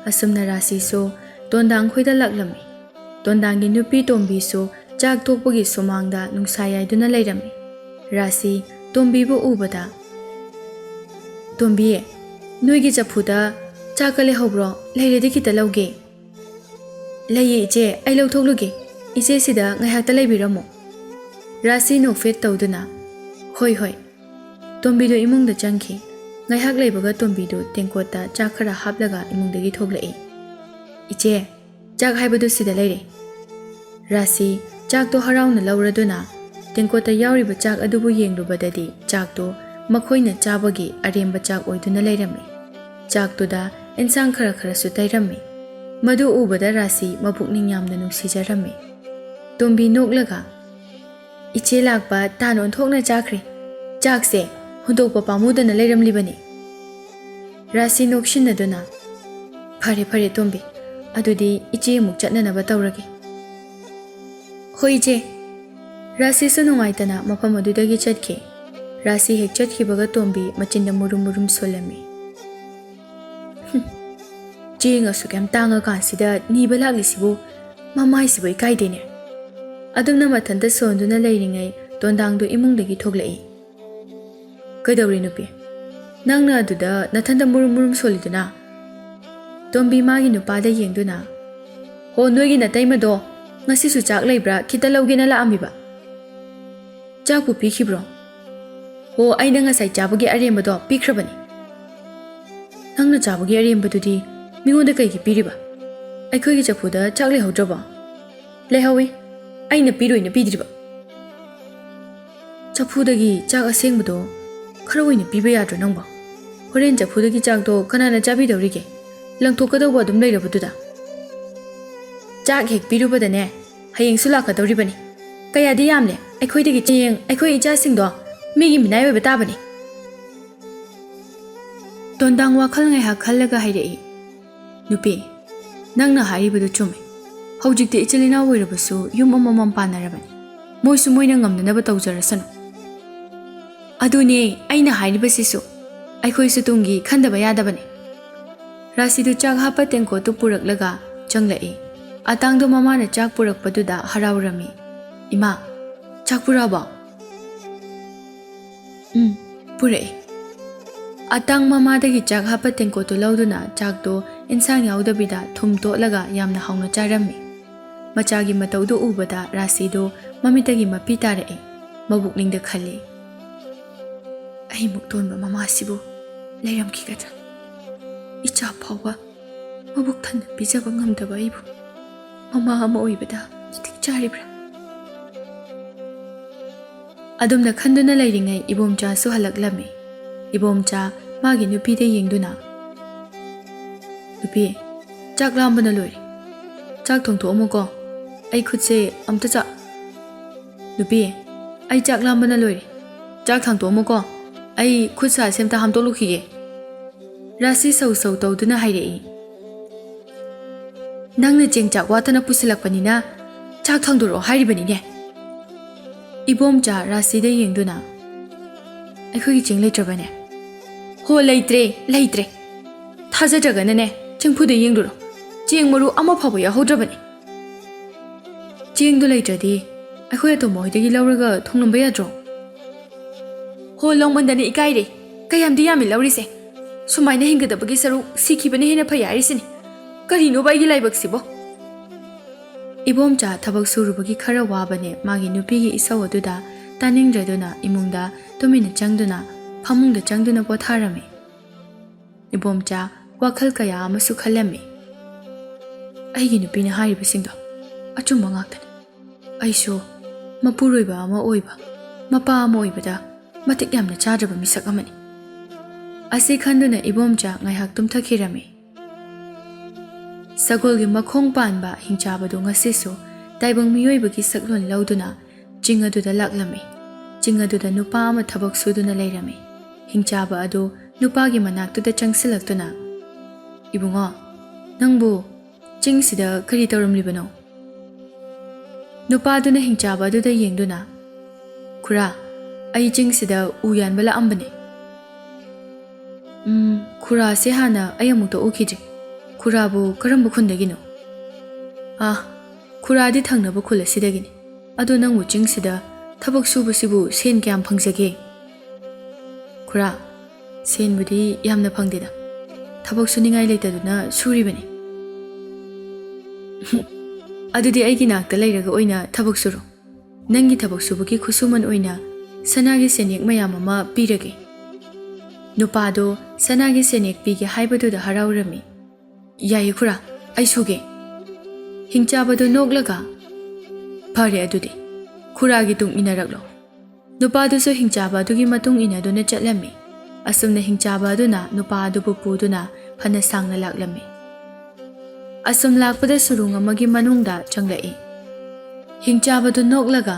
ꯑꯁꯨꯝꯅ ꯔꯥꯁꯤꯁꯨ ꯇꯣꯟꯗꯥꯡ ꯈꯣꯏꯗ ꯂꯥꯛꯂꯝꯃꯤ꯫ ꯇꯣꯟꯗꯥꯡꯒꯤ ꯅꯨꯄꯤ ꯇꯣꯝꯕꯤꯁꯨ ꯆꯥꯛ ꯇꯣꯛꯄꯒꯤ ꯁꯨꯃꯥꯡꯗ ꯅꯨꯡꯁꯥ ꯌꯥꯏꯗꯨꯅ ꯂꯩꯔꯝꯃꯤ꯫ ꯔꯥꯁꯤ ꯇꯣꯝꯕꯤꯕꯨ ꯎꯕꯗ, "ꯇꯣꯝꯕꯤ, ꯅꯣꯏꯒꯤ ꯆꯐꯨꯗ ꯆꯥꯛꯀ ꯂꯩꯍꯧꯕ꯭ꯔꯣ? ꯂꯩꯔꯗꯤ ꯈꯤꯇ ꯂꯧꯒꯦ꯫" "ꯂꯩꯌꯦ ꯏꯆꯦ, ꯑꯩ ꯂꯧꯊꯣꯛꯂꯨꯒꯦ꯫ ꯏꯆꯦ ꯁꯤꯗ ꯉꯥꯏꯍꯥꯛꯇ ꯂꯩꯕꯤꯔꯝꯃꯣ꯫" ꯔꯥꯁꯤ ꯅꯣꯛꯐꯦꯠ ꯇꯧꯗꯨꯅ, "ꯍꯣꯏ, ꯍꯣꯏ꯫" ꯇꯣꯝꯕꯤꯗꯨ ꯏꯃꯨꯡꯗ ꯆꯪꯈꯤ꯫ ꯉꯥꯏꯍꯥꯛ ꯂꯩꯕꯒ ꯇꯣꯝꯕꯤꯗꯨ ꯇꯦꯡꯀꯣꯠꯇ ꯆꯥꯛ ꯈꯔ ꯍꯥꯞꯂꯒ ꯏꯃꯨꯡꯗꯒꯤ ꯊꯣꯛꯂꯛꯏ꯫ "ꯏꯆꯦ, ꯆꯥꯛ ꯍꯥꯏꯕꯗꯨ ꯁꯤꯗ ꯂꯩꯔꯦ꯫" ꯔꯥꯁꯤ ꯆꯥꯛꯇꯣ ꯍꯔꯥꯎꯅ ꯂꯧꯔꯗꯨꯅ ꯇꯦꯡꯀꯣꯠꯇ ꯌꯥꯎꯔꯤꯕ ꯆꯥꯛ ꯑꯗꯨꯕꯨ ꯌꯦꯡꯂꯨꯕꯗꯗꯤ ꯆꯥꯛꯇꯨ ꯃꯈꯣꯏꯅ ꯆꯥꯕꯒꯤ ꯑꯔꯦꯝꯕ ꯆꯥꯛ ꯑꯣꯏꯗꯨꯅ ꯂꯩꯔꯝꯃꯤ꯫ ꯆꯥꯛꯇꯨꯗ ꯑꯦꯟꯁꯥꯡ ꯈꯔ ꯈꯔꯁꯨ ꯇꯩꯔꯝꯃꯤ꯫ ꯃꯗꯨ ꯎꯕꯗ ꯔꯥꯁꯤ ꯃꯄꯨꯛꯅꯤꯡ ꯌꯥꯝꯅ ꯅꯨꯡꯁꯤꯖꯔꯝꯃꯤ꯫ ꯇꯣꯝꯕꯤ ꯅꯣꯛꯂꯒ, "ꯏꯆꯦ ꯂꯥꯛꯄ ꯇꯥꯟ ꯑꯣꯟꯊꯣꯛꯅ ꯆꯥꯈ꯭ꯔꯦ꯫ ꯆꯥꯛꯁꯦ ꯍꯨꯟꯗꯣꯛꯄ ꯄꯥꯝꯃꯨꯗꯅ ꯂꯩꯔꯝꯂꯤꯕꯅꯤ꯫" ꯔꯥꯁꯤ ꯅꯣꯛꯁꯤꯟꯅꯗꯨꯅ, "ꯐꯔꯦ, ꯐꯔꯦ ꯇꯣꯝꯕꯤ, ꯑꯗꯨꯗꯤ ꯏꯆꯦ ꯑꯃꯨꯛ ꯆꯠꯅꯅꯕ ꯇꯧꯔꯒꯦ꯫" "ꯍꯣꯏ ꯏꯆꯦ꯫" ꯔꯥꯁꯤꯁꯨ ꯅꯨꯡꯉꯥꯏꯇꯅ ꯃꯐꯝ ꯑꯗꯨꯗꯒꯤ ꯆꯠꯈꯤ꯫ ꯔꯥꯁꯤ ꯍꯦꯛ ꯆꯠꯈꯤꯕꯒ ꯇꯣꯝꯕꯤ ꯃꯆꯤꯟꯗ ꯃꯨꯔꯨꯝ ꯃꯨꯔꯨꯝ ꯁꯣꯜꯂꯝꯃꯤ꯫ "ꯍꯨꯝ, ꯆꯦꯡ ꯑꯁꯨꯛ ꯌꯥꯝ ꯇꯥꯡꯉꯀꯥꯟꯁꯤꯗ ꯅꯤꯕ ꯂꯥꯛꯂꯤꯁꯤꯕꯨ ꯃꯃꯥꯏꯁꯤꯕꯨ ꯏꯀꯥꯏꯗꯦꯅꯦ꯫" ꯑꯗꯨꯝꯅ ꯃꯊꯟꯇ ꯁꯣꯟꯗꯨꯅ ꯂꯩꯔꯤꯉꯩ ꯇꯣꯟꯗꯥꯡꯗꯨ ꯏꯃꯨꯡꯗꯒꯤ ꯊꯣꯛꯂꯛꯏ꯫ "ꯀꯩꯗꯧꯔꯦ ꯅꯨꯄꯤ? ꯅꯪꯅ ꯑꯗꯨꯗ ꯅꯊꯟꯇ ꯃꯨꯔꯨꯝ ꯃꯨꯔꯨꯝ ꯁꯣꯜꯂꯤꯗꯨꯅ?" ꯇꯣꯝꯕꯤ ꯃꯥꯒꯤ ꯅꯨꯄꯥꯗ ꯌꯦꯡꯗꯨꯅ, "ꯍꯣ, ꯅꯣꯏꯒꯤ ꯅꯇꯩꯃꯗꯣ ꯉꯁꯤꯁꯨ ꯆꯥꯛ ꯂꯩꯕ꯭ꯔꯥ ꯈꯤꯇ ꯂꯧꯒꯦꯅ ꯂꯥꯛꯑꯝꯃꯤꯕ꯫" "ꯆꯥꯛꯄꯨ ꯄꯤꯈꯤꯕ꯭ꯔꯣ?" "ꯍꯣ, ꯑꯩꯅ ꯉꯁꯥꯏ ꯆꯥꯕꯒꯤ ꯑꯔꯦꯝꯕꯗꯣ ꯄꯤꯈ꯭ꯔꯕꯅꯤ꯫" ꯅꯪꯅ ꯆꯥꯕꯒꯤ ꯑꯔꯦꯝꯕꯗꯨꯗꯤ ꯃꯤꯉꯣꯟꯗ ꯀꯩꯒꯤ ꯄꯤꯔꯤꯕ? ꯑꯩꯈꯣꯏꯒꯤ ꯆꯐꯨꯗ ꯆꯥꯛ ꯂꯩꯍꯧꯗ꯭ꯔꯕꯣ? ꯂꯩꯍꯧꯋꯤ꯫ ꯑꯩꯅ ꯄꯤꯔꯣꯏꯅ ꯄꯤꯗ꯭ꯔꯤꯕ꯫ ꯆꯐꯨꯗꯒꯤ ꯆꯥꯛ ꯑꯁꯦꯡꯕꯗꯣ ꯈꯔ ꯑꯣꯏꯅ ꯄꯤꯕ ꯌꯥꯗ꯭ꯔꯣ ꯅꯪꯕꯣ? ꯍꯣꯔꯦꯟ ꯆꯐꯨꯗꯒꯤ ꯆꯥꯛꯇꯣ ꯀꯅꯥꯅ ꯆꯥꯕꯤꯗꯧꯔꯤꯒꯦ? ꯂꯪꯊꯣꯛꯀꯗꯧꯕ ꯑꯗꯨꯝ ꯂꯩꯔꯕꯗꯨꯗ꯫ ꯆꯥꯛ ꯍꯦꯛ ꯄꯤꯔꯨꯕꯗꯅꯦ, ꯍꯌꯦꯡꯁꯨ ꯂꯥꯛꯀꯗꯧꯔꯤꯕꯅꯤ꯫ ꯀꯌꯥꯗꯤ ꯌꯥꯝꯂꯦ, ꯑꯩꯈꯣꯏꯗꯒꯤ ꯍꯌꯦꯡ ꯑꯩꯈꯣꯏ ꯏꯆꯥꯁꯤꯡꯗꯣ ꯃꯤꯒꯤ ꯃꯤꯅꯥꯏ ꯑꯣꯏꯕ ꯇꯥꯕꯅꯤ꯫ ꯇꯣꯟꯗꯥꯡ ꯋꯥꯈꯜ ꯉꯥꯏꯍꯥꯛ ꯈꯜꯂꯒ ꯍꯥꯏꯔꯛꯏ, "ꯅꯨꯄꯤ, ꯅꯪꯅ ꯍꯥꯏꯔꯤꯕꯗꯨ ꯆꯨꯝꯃꯤ꯫ ꯍꯧꯖꯤꯛꯇꯤ ꯏꯆꯤꯜ ꯏꯅꯥꯎ ꯑꯣꯏꯔꯕꯁꯨ ꯌꯨꯝ ꯑꯃꯃꯝ ꯄꯥꯟꯅꯔꯕꯅꯤ꯫ ꯃꯣꯏꯁꯨ ꯃꯣꯏꯅ ꯉꯝꯅꯅꯕ ꯇꯧꯖꯔꯁꯅꯨ꯫ ꯑꯗꯨꯅꯦ ꯑꯩꯅ ꯍꯥꯏꯔꯤꯕꯁꯤꯁꯨ꯫ ꯑꯩꯈꯣꯏꯁꯨ ꯇꯨꯡꯒꯤ ꯈꯟꯗꯕ ꯌꯥꯗꯕꯅꯤ꯫" ꯔꯥꯁꯤꯗꯨ ꯆꯥꯛ ꯍꯥꯞꯄ ꯇꯦꯡꯀꯣꯠꯇꯨ ꯄꯨꯔꯛꯂꯒ ꯆꯪꯂꯛꯏ꯫ ꯑꯇꯥꯡꯗꯣ ꯃꯃꯥꯅ ꯆꯥꯛ ꯄꯨꯔꯛꯄꯗꯨꯗ ꯍꯔꯥꯎꯔꯝꯃꯤ꯫ "ꯏꯃꯥ, ꯆꯥꯛ ꯄꯨꯔꯛꯑꯕꯣ?" "ꯎꯝ, ꯄꯨꯔꯛꯑꯦ꯫" ꯑꯇꯥꯡ ꯃꯃꯥꯗꯒꯤ ꯆꯥꯛ ꯍꯥꯞꯄ ꯇꯦꯡꯀꯣꯠꯇꯨ ꯂꯧꯗꯨꯅ ꯆꯥꯛꯇꯣ ꯏꯟꯁꯥꯡ ꯌꯥꯎꯗꯕꯤꯗ ꯊꯨꯝ ꯇꯣꯠꯂꯒ ꯌꯥꯝꯅ ꯍꯥꯎꯅ ꯆꯥꯔꯝꯃꯤ꯫ ꯃꯆꯥꯒꯤ ꯃꯇꯧꯗꯨ ꯎꯕꯗ ꯔꯥꯁꯤꯗꯨ ꯃꯃꯤꯠꯇꯒꯤ ꯃꯄꯤ ꯇꯥꯔꯛꯑꯦ꯫ ꯃꯕꯨꯛꯅꯤꯡꯗ ꯈꯜꯂꯤ, "ꯑꯩꯃꯨꯛ ꯇꯣꯟꯕ ꯃꯃꯥꯁꯤꯕꯨ ꯂꯩꯔꯝꯈꯤꯒꯗ꯭ꯔꯥ? ꯏꯆꯥ ꯐꯥꯎꯕ ꯃꯕꯨꯛ ꯊꯟꯅ ꯄꯤꯖꯕ ꯉꯝꯗꯕ ꯑꯩꯕꯨ ꯃꯃꯥ ꯑꯃ ꯑꯣꯏꯕꯗ ꯃꯇꯤꯛ ꯆꯥꯔꯤꯕ꯭ꯔꯥ?" ꯑꯗꯨꯝꯅ ꯈꯟꯗꯨꯅ ꯂꯩꯔꯤꯉꯩ ꯏꯕꯣꯝꯆꯥꯁꯨ ꯍꯜꯂꯛꯂꯝꯃꯤ꯫ ꯏꯕꯣꯝꯆꯥ ꯃꯥꯒꯤ ꯅꯨꯄꯤꯗ ꯌꯦꯡꯗꯨꯅ, "ꯅꯨꯄꯤ, ꯆꯥꯛ ꯂꯥꯝꯕꯅ ꯂꯣꯏꯔꯦ꯫ ꯆꯥꯛ ꯊꯣꯡꯊꯣꯛꯑꯝꯃꯨꯀꯣ꯫ ꯑꯩ ꯈꯨꯠꯁꯦ ꯑꯝꯇ ꯆꯥ-, ꯅꯨꯄꯤ, ꯑꯩ ꯆꯥꯛ ꯂꯥꯝꯕꯅ ꯂꯣꯏꯔꯦ꯫ ꯆꯥꯛ ꯊꯥꯡꯇꯣꯛꯑꯝꯃꯨꯀꯣ꯫ ꯑꯩ ꯈꯨꯠ ꯁꯥꯁꯦ ꯑꯝꯇ ꯍꯥꯝꯗꯣꯛꯂꯨꯈꯤꯒꯦ꯫" ꯔꯥꯁꯤ ꯁꯧ ꯁꯧ ꯇꯧꯗꯨꯅ ꯍꯥꯏꯔꯛꯏ, "ꯅꯪꯅ ꯆꯦꯡ ꯆꯥꯛ ꯋꯥꯠꯇꯅ ꯄꯨꯁꯤꯜꯂꯛꯄꯅꯤꯅ ꯆꯥꯛ ꯊꯥꯡꯗꯣꯔꯛꯑꯣ ꯍꯥꯏꯔꯤꯕꯅꯤꯅꯦ꯫" ꯏꯕꯣꯝꯆꯥ ꯔꯥꯁꯤꯗ ꯌꯦꯡꯗꯨꯅ, "ꯑꯩꯈꯣꯏꯒꯤ ꯆꯦꯡ ꯂꯩꯇ꯭ꯔꯕꯅꯦ?" "ꯍꯣ, ꯂꯩꯇ꯭ꯔꯦ, ꯂꯩꯇ꯭ꯔꯦ꯫ ꯊꯥꯖꯗ꯭ꯔꯒꯅꯅꯦ, ꯆꯦꯡꯐꯨꯗ ꯌꯦꯡꯂꯨꯔꯣ꯫ ꯆꯦꯡ ꯃꯔꯨ ꯑꯃ ꯐꯥꯎꯕ ꯌꯥꯎꯍꯧꯗ꯭ꯔꯕꯅꯦ꯫" "ꯆꯦꯡꯗꯣ ꯂꯩꯇ꯭ꯔꯗꯤ ꯑꯩꯈꯣꯏ ꯑꯇꯣꯝꯕ ꯍꯣꯏꯗꯒꯤ ꯂꯧꯔꯒ ꯊꯣꯡꯂꯝꯕ ꯌꯥꯗ꯭ꯔꯣ?" "ꯍꯣ, ꯂꯧꯃꯟꯗꯅ ꯏꯀꯥꯏꯔꯦ꯫ ꯀꯌꯥꯝꯗꯤ ꯌꯥꯝꯃꯤ ꯂꯧꯔꯤꯁꯦ꯫ ꯁꯨꯃꯥꯏꯅ ꯍꯤꯡꯒꯗꯕꯒꯤ ꯁꯔꯨꯛ ꯁꯤꯈꯤꯕꯅ ꯍꯦꯟꯅ ꯐꯩ ꯍꯥꯏꯔꯤꯁꯤꯅꯤ꯫ ꯀꯔꯤꯅꯣꯕ ꯑꯩꯒꯤ ꯂꯥꯏꯕꯛꯁꯤꯕꯣ?" ꯏꯕꯣꯝꯆꯥ ꯊꯕꯛ ꯁꯨꯔꯨꯕꯒꯤ ꯈꯔ ꯋꯥꯕꯅꯦ ꯃꯥꯒꯤ ꯅꯨꯄꯤꯒꯤ ꯏꯁꯧ ꯑꯗꯨꯗ ꯇꯥꯅꯤꯡꯗ꯭ꯔꯗꯨꯅ ꯏꯃꯨꯡꯗ ꯇꯨꯃꯤꯟꯅ ꯆꯪꯗꯨꯅ ꯐꯃꯨꯡꯗ ꯆꯪꯗꯨꯅ ꯄꯣꯊꯥꯔꯝꯃꯤ꯫ ꯏꯕꯣꯝꯆꯥ ꯋꯥꯈꯜ ꯀꯌꯥ ꯑꯃꯁꯨ ꯈꯜꯂꯝꯃꯤ꯫ "ꯑꯩꯒꯤ ꯅꯨꯄꯤꯅ ꯍꯥꯏꯔꯤꯕꯁꯤꯡꯗꯣ ꯑꯆꯨꯝꯕ ꯉꯥꯛꯇꯅꯤ꯫ ꯑꯩꯁꯨ ꯃꯄꯨꯔꯣꯏꯕ ꯑꯃ ꯑꯣꯏꯕ, ꯃꯄꯥ ꯑꯃ ꯑꯣꯏꯕꯗ ꯃꯇꯤꯛ ꯌꯥꯝꯅ ꯆꯥꯗ꯭ꯔꯕ ꯃꯤꯁꯛ ꯑꯃꯅꯤ" ꯑꯁꯤ ꯈꯟꯗꯨꯅ ꯏꯕꯣꯝꯆꯥ ꯉꯥꯏꯍꯥꯛ ꯇꯨꯝꯊꯈꯤꯔꯝꯃꯤ꯫ ꯁꯒꯣꯜꯒꯤ ꯃꯈꯣꯡ ꯄꯥꯟꯕ ꯍꯤꯡꯆꯥꯕꯗꯨ ꯉꯁꯤꯁꯨ ꯇꯥꯏꯕꯪ ꯃꯤꯑꯣꯏꯕꯒꯤ ꯁꯛꯂꯣꯟ ꯂꯧꯗꯨꯅ ꯆꯤꯡ ꯑꯗꯨꯗ ꯂꯥꯛꯂꯝꯃꯤ꯫ ꯆꯤꯡ ꯑꯗꯨꯗ ꯅꯨꯄꯥ ꯑꯃ ꯊꯕꯛ ꯁꯨꯗꯨꯅ ꯂꯩꯔꯝꯃꯤ꯫ ꯍꯤꯡꯆꯥꯕ ꯑꯗꯨ ꯅꯨꯄꯥꯒꯤ ꯃꯅꯥꯛꯇꯨꯗ ꯆꯪꯁꯤꯜꯂꯛꯇꯨꯅ, "ꯏꯕꯨꯡꯉꯣ, ꯅꯪꯕꯨ ꯆꯤꯡꯁꯤꯗ ꯀꯔꯤ ꯇꯧꯔꯝꯂꯤꯕꯅꯣ?" ꯅꯨꯄꯥꯗꯨꯅ ꯍꯤꯡꯆꯥꯕ ꯑꯗꯨꯗ ꯌꯦꯡꯗꯨꯅ, "ꯈꯨꯔꯥ, ꯑꯩ ꯆꯤꯡꯁꯤꯗ ꯎ ꯌꯥꯟꯕ ꯂꯥꯛꯑꯝꯕꯅꯦ꯫" "ꯎꯝ, ꯈꯨꯔꯥꯁꯦ ꯍꯥꯟꯅ ꯑꯩ ꯑꯃꯨꯛꯇ ꯎꯈꯤꯗ꯭ꯔꯤ꯫ ꯈꯨꯔꯥꯕꯨ ꯀꯔꯝꯕ ꯈꯨꯟꯗꯒꯤꯅꯣ?" "ꯑꯥ, ꯈꯨꯔꯥꯗꯤ ꯊꯪꯅꯕ ꯈꯨꯜ ꯑꯁꯤꯗꯒꯤꯅꯤ꯫ ꯑꯗꯣ ꯅꯪꯕꯨ ꯆꯤꯡꯁꯤꯗ ꯊꯕꯛ ꯁꯨꯕꯁꯤꯕꯨ ꯁꯦꯟ ꯀꯌꯥꯝ ꯐꯪꯖꯒꯦ?" "ꯈꯨꯔꯥ, ꯁꯦꯟꯕꯨꯗꯤ ꯌꯥꯝꯅ ꯐꯪꯗꯦꯗ꯫ ꯊꯕꯛ ꯁꯨꯅꯤꯡꯉꯥꯏ ꯂꯩꯇꯗꯨꯅ ꯁꯨꯔꯤꯕꯅꯤ꯫" "ꯑꯗꯨꯗꯤ ꯑꯩꯒꯤ ꯅꯥꯛꯇ ꯂꯩꯔꯒ ꯑꯣꯏꯅ ꯊꯕꯛ ꯁꯨꯔꯣ꯫ ꯅꯪꯒꯤ ꯊꯕꯛ ꯁꯨꯕꯒꯤ ꯈꯨꯠꯁꯨꯃꯟ ꯑꯣꯏꯅ ꯁꯅꯥꯒꯤ ꯁꯦꯟꯌꯦꯛ ꯃꯌꯥꯝ ꯑꯃ ꯄꯤꯔꯒꯦ꯫" ꯅꯨꯄꯥꯗꯣ ꯁꯅꯥꯒꯤ ꯁꯦꯟꯌꯦꯛ ꯄꯤꯒꯦ ꯍꯥꯏꯕꯗꯨꯗ ꯍꯔꯥꯎꯔꯝꯃꯤ꯫ "ꯌꯥꯏꯌꯦ ꯈꯨꯔꯥ, ꯑꯩ ꯁꯨꯒꯦ꯫" ꯍꯤꯡꯆꯥꯕꯗꯨ ꯅꯣꯛꯂꯒ, "ꯐꯔꯦ ꯑꯗꯨꯗꯤ, ꯈꯨꯔꯥꯒꯤ ꯇꯨꯡ ꯏꯟꯅꯔꯛꯂꯣ꯫" ꯅꯨꯄꯥꯗꯨꯁꯨ ꯍꯤꯡꯆꯥꯕ ꯑꯗꯨꯒꯤ ꯃꯇꯨꯡ ꯏꯟꯅꯗꯨꯅ ꯆꯠꯂꯝꯃꯤ꯫ ꯑꯁꯨꯝꯅ ꯍꯤꯡꯆꯥꯕ ꯑꯗꯨꯅ ꯅꯨꯄꯥ ꯑꯗꯨꯕꯨ ꯄꯨꯗꯨꯅ ꯐꯅ ꯁꯥꯡꯅ ꯂꯥꯛꯂꯝꯃꯤ꯫ ꯑꯁꯨꯝ ꯂꯥꯛꯄꯗ ꯁꯨꯔꯨꯡ ꯑꯃꯒꯤ ꯃꯅꯨꯡꯗ ꯆꯪꯂꯛꯏ꯫ ꯍꯤꯡꯆꯥꯕꯗꯨ ꯅꯣꯛꯂꯒ,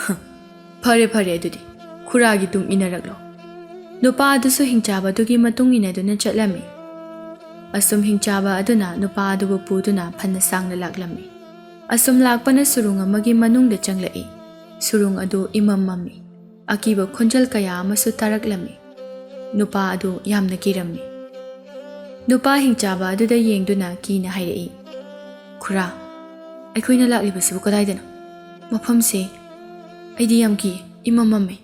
"ꯍ, ꯐꯔꯦ, ꯐꯔꯦ, ꯑꯗꯨꯗꯤ ꯈꯨꯔꯥꯒꯤ ꯇꯨꯡ ꯏꯟꯅꯔꯛꯂꯣ꯫" ꯅꯨꯄꯥ ꯑꯗꯨꯁꯨ ꯍꯤꯡꯆꯥꯕ ꯑꯗꯨꯒꯤ ꯃꯇꯨꯡ ꯏꯟꯅꯗꯨꯅ ꯆꯠꯂꯝꯃꯤ꯫ ꯑꯁꯨꯝ ꯍꯤꯡꯆꯥꯕ ꯑꯗꯨꯅ ꯅꯨꯄꯥ ꯑꯗꯨꯕꯨ ꯄꯨꯗꯨꯅ ꯐꯅ ꯁꯥꯡꯅ ꯂꯥꯛꯂꯝꯃꯤ꯫ ꯑꯁꯨꯝ ꯂꯥꯛꯄꯅ ꯁꯨꯔꯨꯡ ꯑꯃꯒꯤ ꯃꯅꯨꯡꯗ ꯆꯪꯂꯛꯏ꯫ ꯁꯨꯔꯨꯡ ꯑꯗꯨ ꯏꯃꯝ ꯃꯝꯃꯤ꯫ ꯑꯀꯤꯕ ꯈꯣꯟꯖꯦꯜ ꯀꯌꯥ ꯑꯃꯁꯨ ꯇꯥꯔꯛꯂꯝꯃꯤ꯫ ꯅꯨꯄꯥ ꯑꯗꯨ ꯌꯥꯝꯅ ꯀꯤꯔꯝꯃꯤ꯫ ꯅꯨꯄꯥ ꯍꯤꯡꯆꯥꯕ ꯑꯗꯨꯗ ꯌꯦꯡꯗꯨꯅ ꯀꯤꯅ ꯍꯥꯏꯔꯛꯏ, "ꯈꯨꯔꯥ, ꯑꯩꯈꯣꯏꯅ ꯂꯥꯛꯂꯤꯕꯁꯤꯕꯨ ꯀꯗꯥꯏꯗꯅꯣ? ꯃꯐꯝꯁꯦ ꯑꯩꯗꯤ ꯌꯥꯝ ꯀꯤ, ꯏꯃꯝ ꯃꯝꯃꯦ꯫"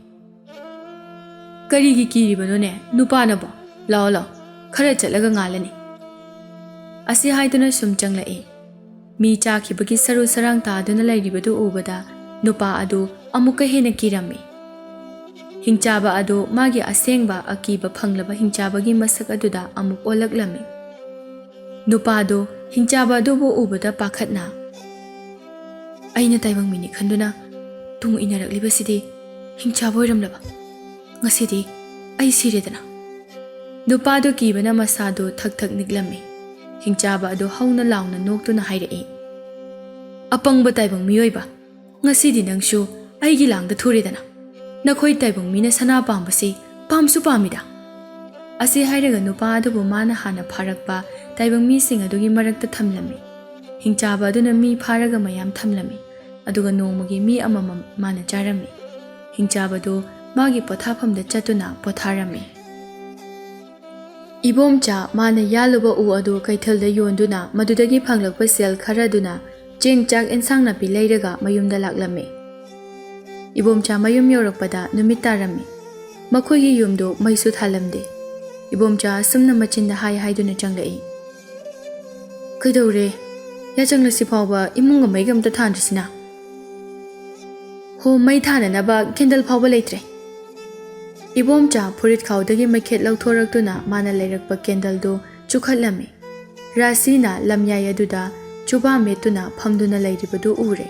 "ꯀꯔꯤꯒꯤ ꯀꯤꯔꯤꯕꯅꯣꯅꯦ ꯅꯨꯄꯥꯅꯕꯣ? ꯂꯥꯛꯑꯣ, ꯂꯥꯛꯑꯣ, ꯈꯔ ꯆꯠꯂꯒ ꯉꯥꯜꯂꯅꯤ꯫" ꯑꯁꯤ ꯍꯥꯏꯗꯨꯅ ꯁꯨꯝ ꯆꯪꯂꯛꯏ꯫ ꯃꯤ ꯆꯥꯈꯤꯕꯒꯤ ꯁꯔꯨ ꯁꯔꯥꯡ ꯇꯥꯗꯨꯅ ꯂꯩꯔꯤꯕꯗꯨ ꯎꯕꯗ ꯅꯨꯄꯥ ꯑꯗꯨ ꯑꯃꯨꯛꯀ ꯍꯦꯟꯅ ꯀꯤꯔꯝꯃꯤ꯫ ꯍꯤꯡꯆꯥꯕ ꯑꯗꯨ ꯃꯥꯒꯤ ꯑꯁꯦꯡꯕ ꯑꯀꯤꯕ ꯐꯪꯂꯕ ꯍꯤꯡꯆꯥꯕꯒꯤ ꯃꯁꯛ ꯑꯗꯨꯗ ꯑꯃꯨꯛ ꯑꯣꯜꯂꯛꯂꯝꯃꯤ꯫ ꯅꯨꯄꯥꯗꯨ ꯍꯤꯡꯆꯥꯕ ꯑꯗꯨꯕꯨ ꯎꯕꯗ ꯄꯥꯈꯠꯅ, "ꯑꯩꯅ ꯇꯥꯏꯕꯪ ꯃꯤꯅꯤ ꯈꯟꯗꯨꯅ ꯇꯨꯡ ꯏꯟꯅꯔꯛꯂꯤꯕꯁꯤꯗꯤ ꯍꯤꯡꯆꯥꯕ ꯑꯣꯏꯔꯝꯂꯕ? ꯉꯁꯤꯗꯤ ꯑꯩ ꯁꯤꯔꯦꯗꯅ!" ꯅꯨꯄꯥꯗꯨ ꯀꯤꯕꯅ ꯃꯁꯥꯗꯨ ꯊꯛ ꯊꯛ ꯅꯤꯛꯂꯝꯃꯤ꯫ ꯍꯤꯡꯆꯥꯕ ꯑꯗꯨ ꯍꯧꯅ ꯂꯥꯎꯅ ꯅꯣꯛꯇꯨꯅ ꯍꯥꯏꯔꯛꯏ, "ꯑꯄꯪꯕ ꯇꯥꯏꯕꯪ ꯃꯤꯑꯣꯏꯕ, ꯉꯁꯤꯗꯤ ꯅꯪꯁꯨ ꯑꯩꯒꯤ ꯂꯥꯡꯗ ꯊꯨꯔꯦꯗꯅ꯫ ꯅꯈꯣꯏ ꯇꯥꯏꯕꯪ ꯃꯤꯅ ꯁꯅꯥ ꯄꯥꯝꯕꯁꯤ ꯄꯥꯝꯁꯨ ꯄꯥꯝꯃꯤꯗ!" ꯑꯁꯤ ꯍꯥꯏꯔꯒ ꯅꯨꯄꯥ ꯑꯗꯨꯕꯨ ꯃꯥꯅ ꯍꯥꯟꯅ ꯐꯥꯔꯛꯄ ꯇꯥꯏꯕꯪ ꯃꯤꯁꯤꯡ ꯑꯗꯨꯒꯤ ꯃꯔꯛꯇ ꯊꯝꯂꯝꯃꯤ꯫ ꯍꯤꯡꯆꯥꯕ ꯑꯗꯨꯅ ꯃꯤ ꯐꯥꯔꯒ ꯃꯌꯥꯝ ꯊꯝꯂꯝꯃꯤ, ꯑꯗꯨꯒ ꯅꯣꯡꯃꯒꯤ ꯃꯤ ꯑꯃꯃꯝ ꯃꯥꯅ ꯆꯥꯔꯝꯃꯤ꯫ ꯍꯤꯡꯆꯥꯕꯗꯨ ꯃꯥꯒꯤ ꯄꯣꯊꯥꯐꯝꯗ ꯆꯠꯇꯨꯅ ꯄꯣꯊꯥꯔꯝꯃꯤ꯫ ꯏꯕꯣꯝꯆꯥ ꯃꯥꯅ ꯌꯥꯜꯂꯨꯕ ꯎ ꯑꯗꯨ ꯀꯩꯊꯦꯜꯗ ꯌꯣꯟꯗꯨꯅ ꯃꯗꯨꯗꯒꯤ ꯐꯪꯂꯛꯄ ꯁꯦꯜ ꯈꯔꯗꯨꯅ ꯆꯦꯡ, ꯆꯥꯛ, ꯑꯦꯟꯁꯥꯡ ꯅꯥꯄꯤ ꯂꯩꯔꯒ ꯃꯌꯨꯝꯗ ꯂꯥꯛꯂꯝꯃꯤ꯫ ꯏꯕꯣꯝꯆꯥ ꯃꯌꯨꯝ ꯌꯧꯔꯛꯄꯗ ꯅꯨꯃꯤꯠ ꯇꯥꯔꯝꯃꯤ꯫ ꯃꯈꯣꯏꯒꯤ ꯌꯨꯝꯗꯨ ꯃꯩꯁꯨ ꯊꯥꯜꯂꯝꯗꯦ꯫ ꯏꯕꯣꯝꯆꯥ ꯑꯁꯨꯝꯅ ꯃꯆꯤꯟꯗ ꯍꯥꯏ ꯍꯥꯏꯗꯨꯅ ꯆꯪꯂꯛꯏ, "ꯀꯩꯗꯧꯔꯦ? ꯌꯥꯆꯪꯂꯛꯁꯤ ꯐꯥꯎꯕ ꯏꯃꯨꯡꯒ ꯃꯩꯒ ꯑꯝꯇ ꯊꯥꯟꯗ꯭ꯔꯤꯁꯤꯅ?" "ꯍꯣ, ꯃꯩ ꯊꯥꯅꯅꯕ ꯀꯦꯟꯗꯜ ꯐꯥꯎꯕ ꯂꯩꯇ꯭ꯔꯦ!" ꯏꯕꯣꯝꯆꯥ ꯐꯨꯔꯤꯠ ꯈꯥꯎꯗꯒꯤ ꯃꯩꯈꯦꯠ ꯂꯧꯊꯣꯔꯛꯇꯨꯅ ꯃꯥꯅ ꯂꯩꯔꯛꯄ ꯀꯦꯟꯗꯜꯗꯨ ꯆꯨꯈꯠꯂꯝꯃꯤ꯫ ꯔꯥꯁꯤꯅ ꯂꯝꯌꯥꯏ ꯑꯗꯨꯗ ꯆꯨꯕꯥ ꯃꯦꯠꯇꯨꯅ ꯐꯝꯗꯨꯅ ꯂꯩꯔꯤꯕꯗꯨ ꯎꯔꯦ꯫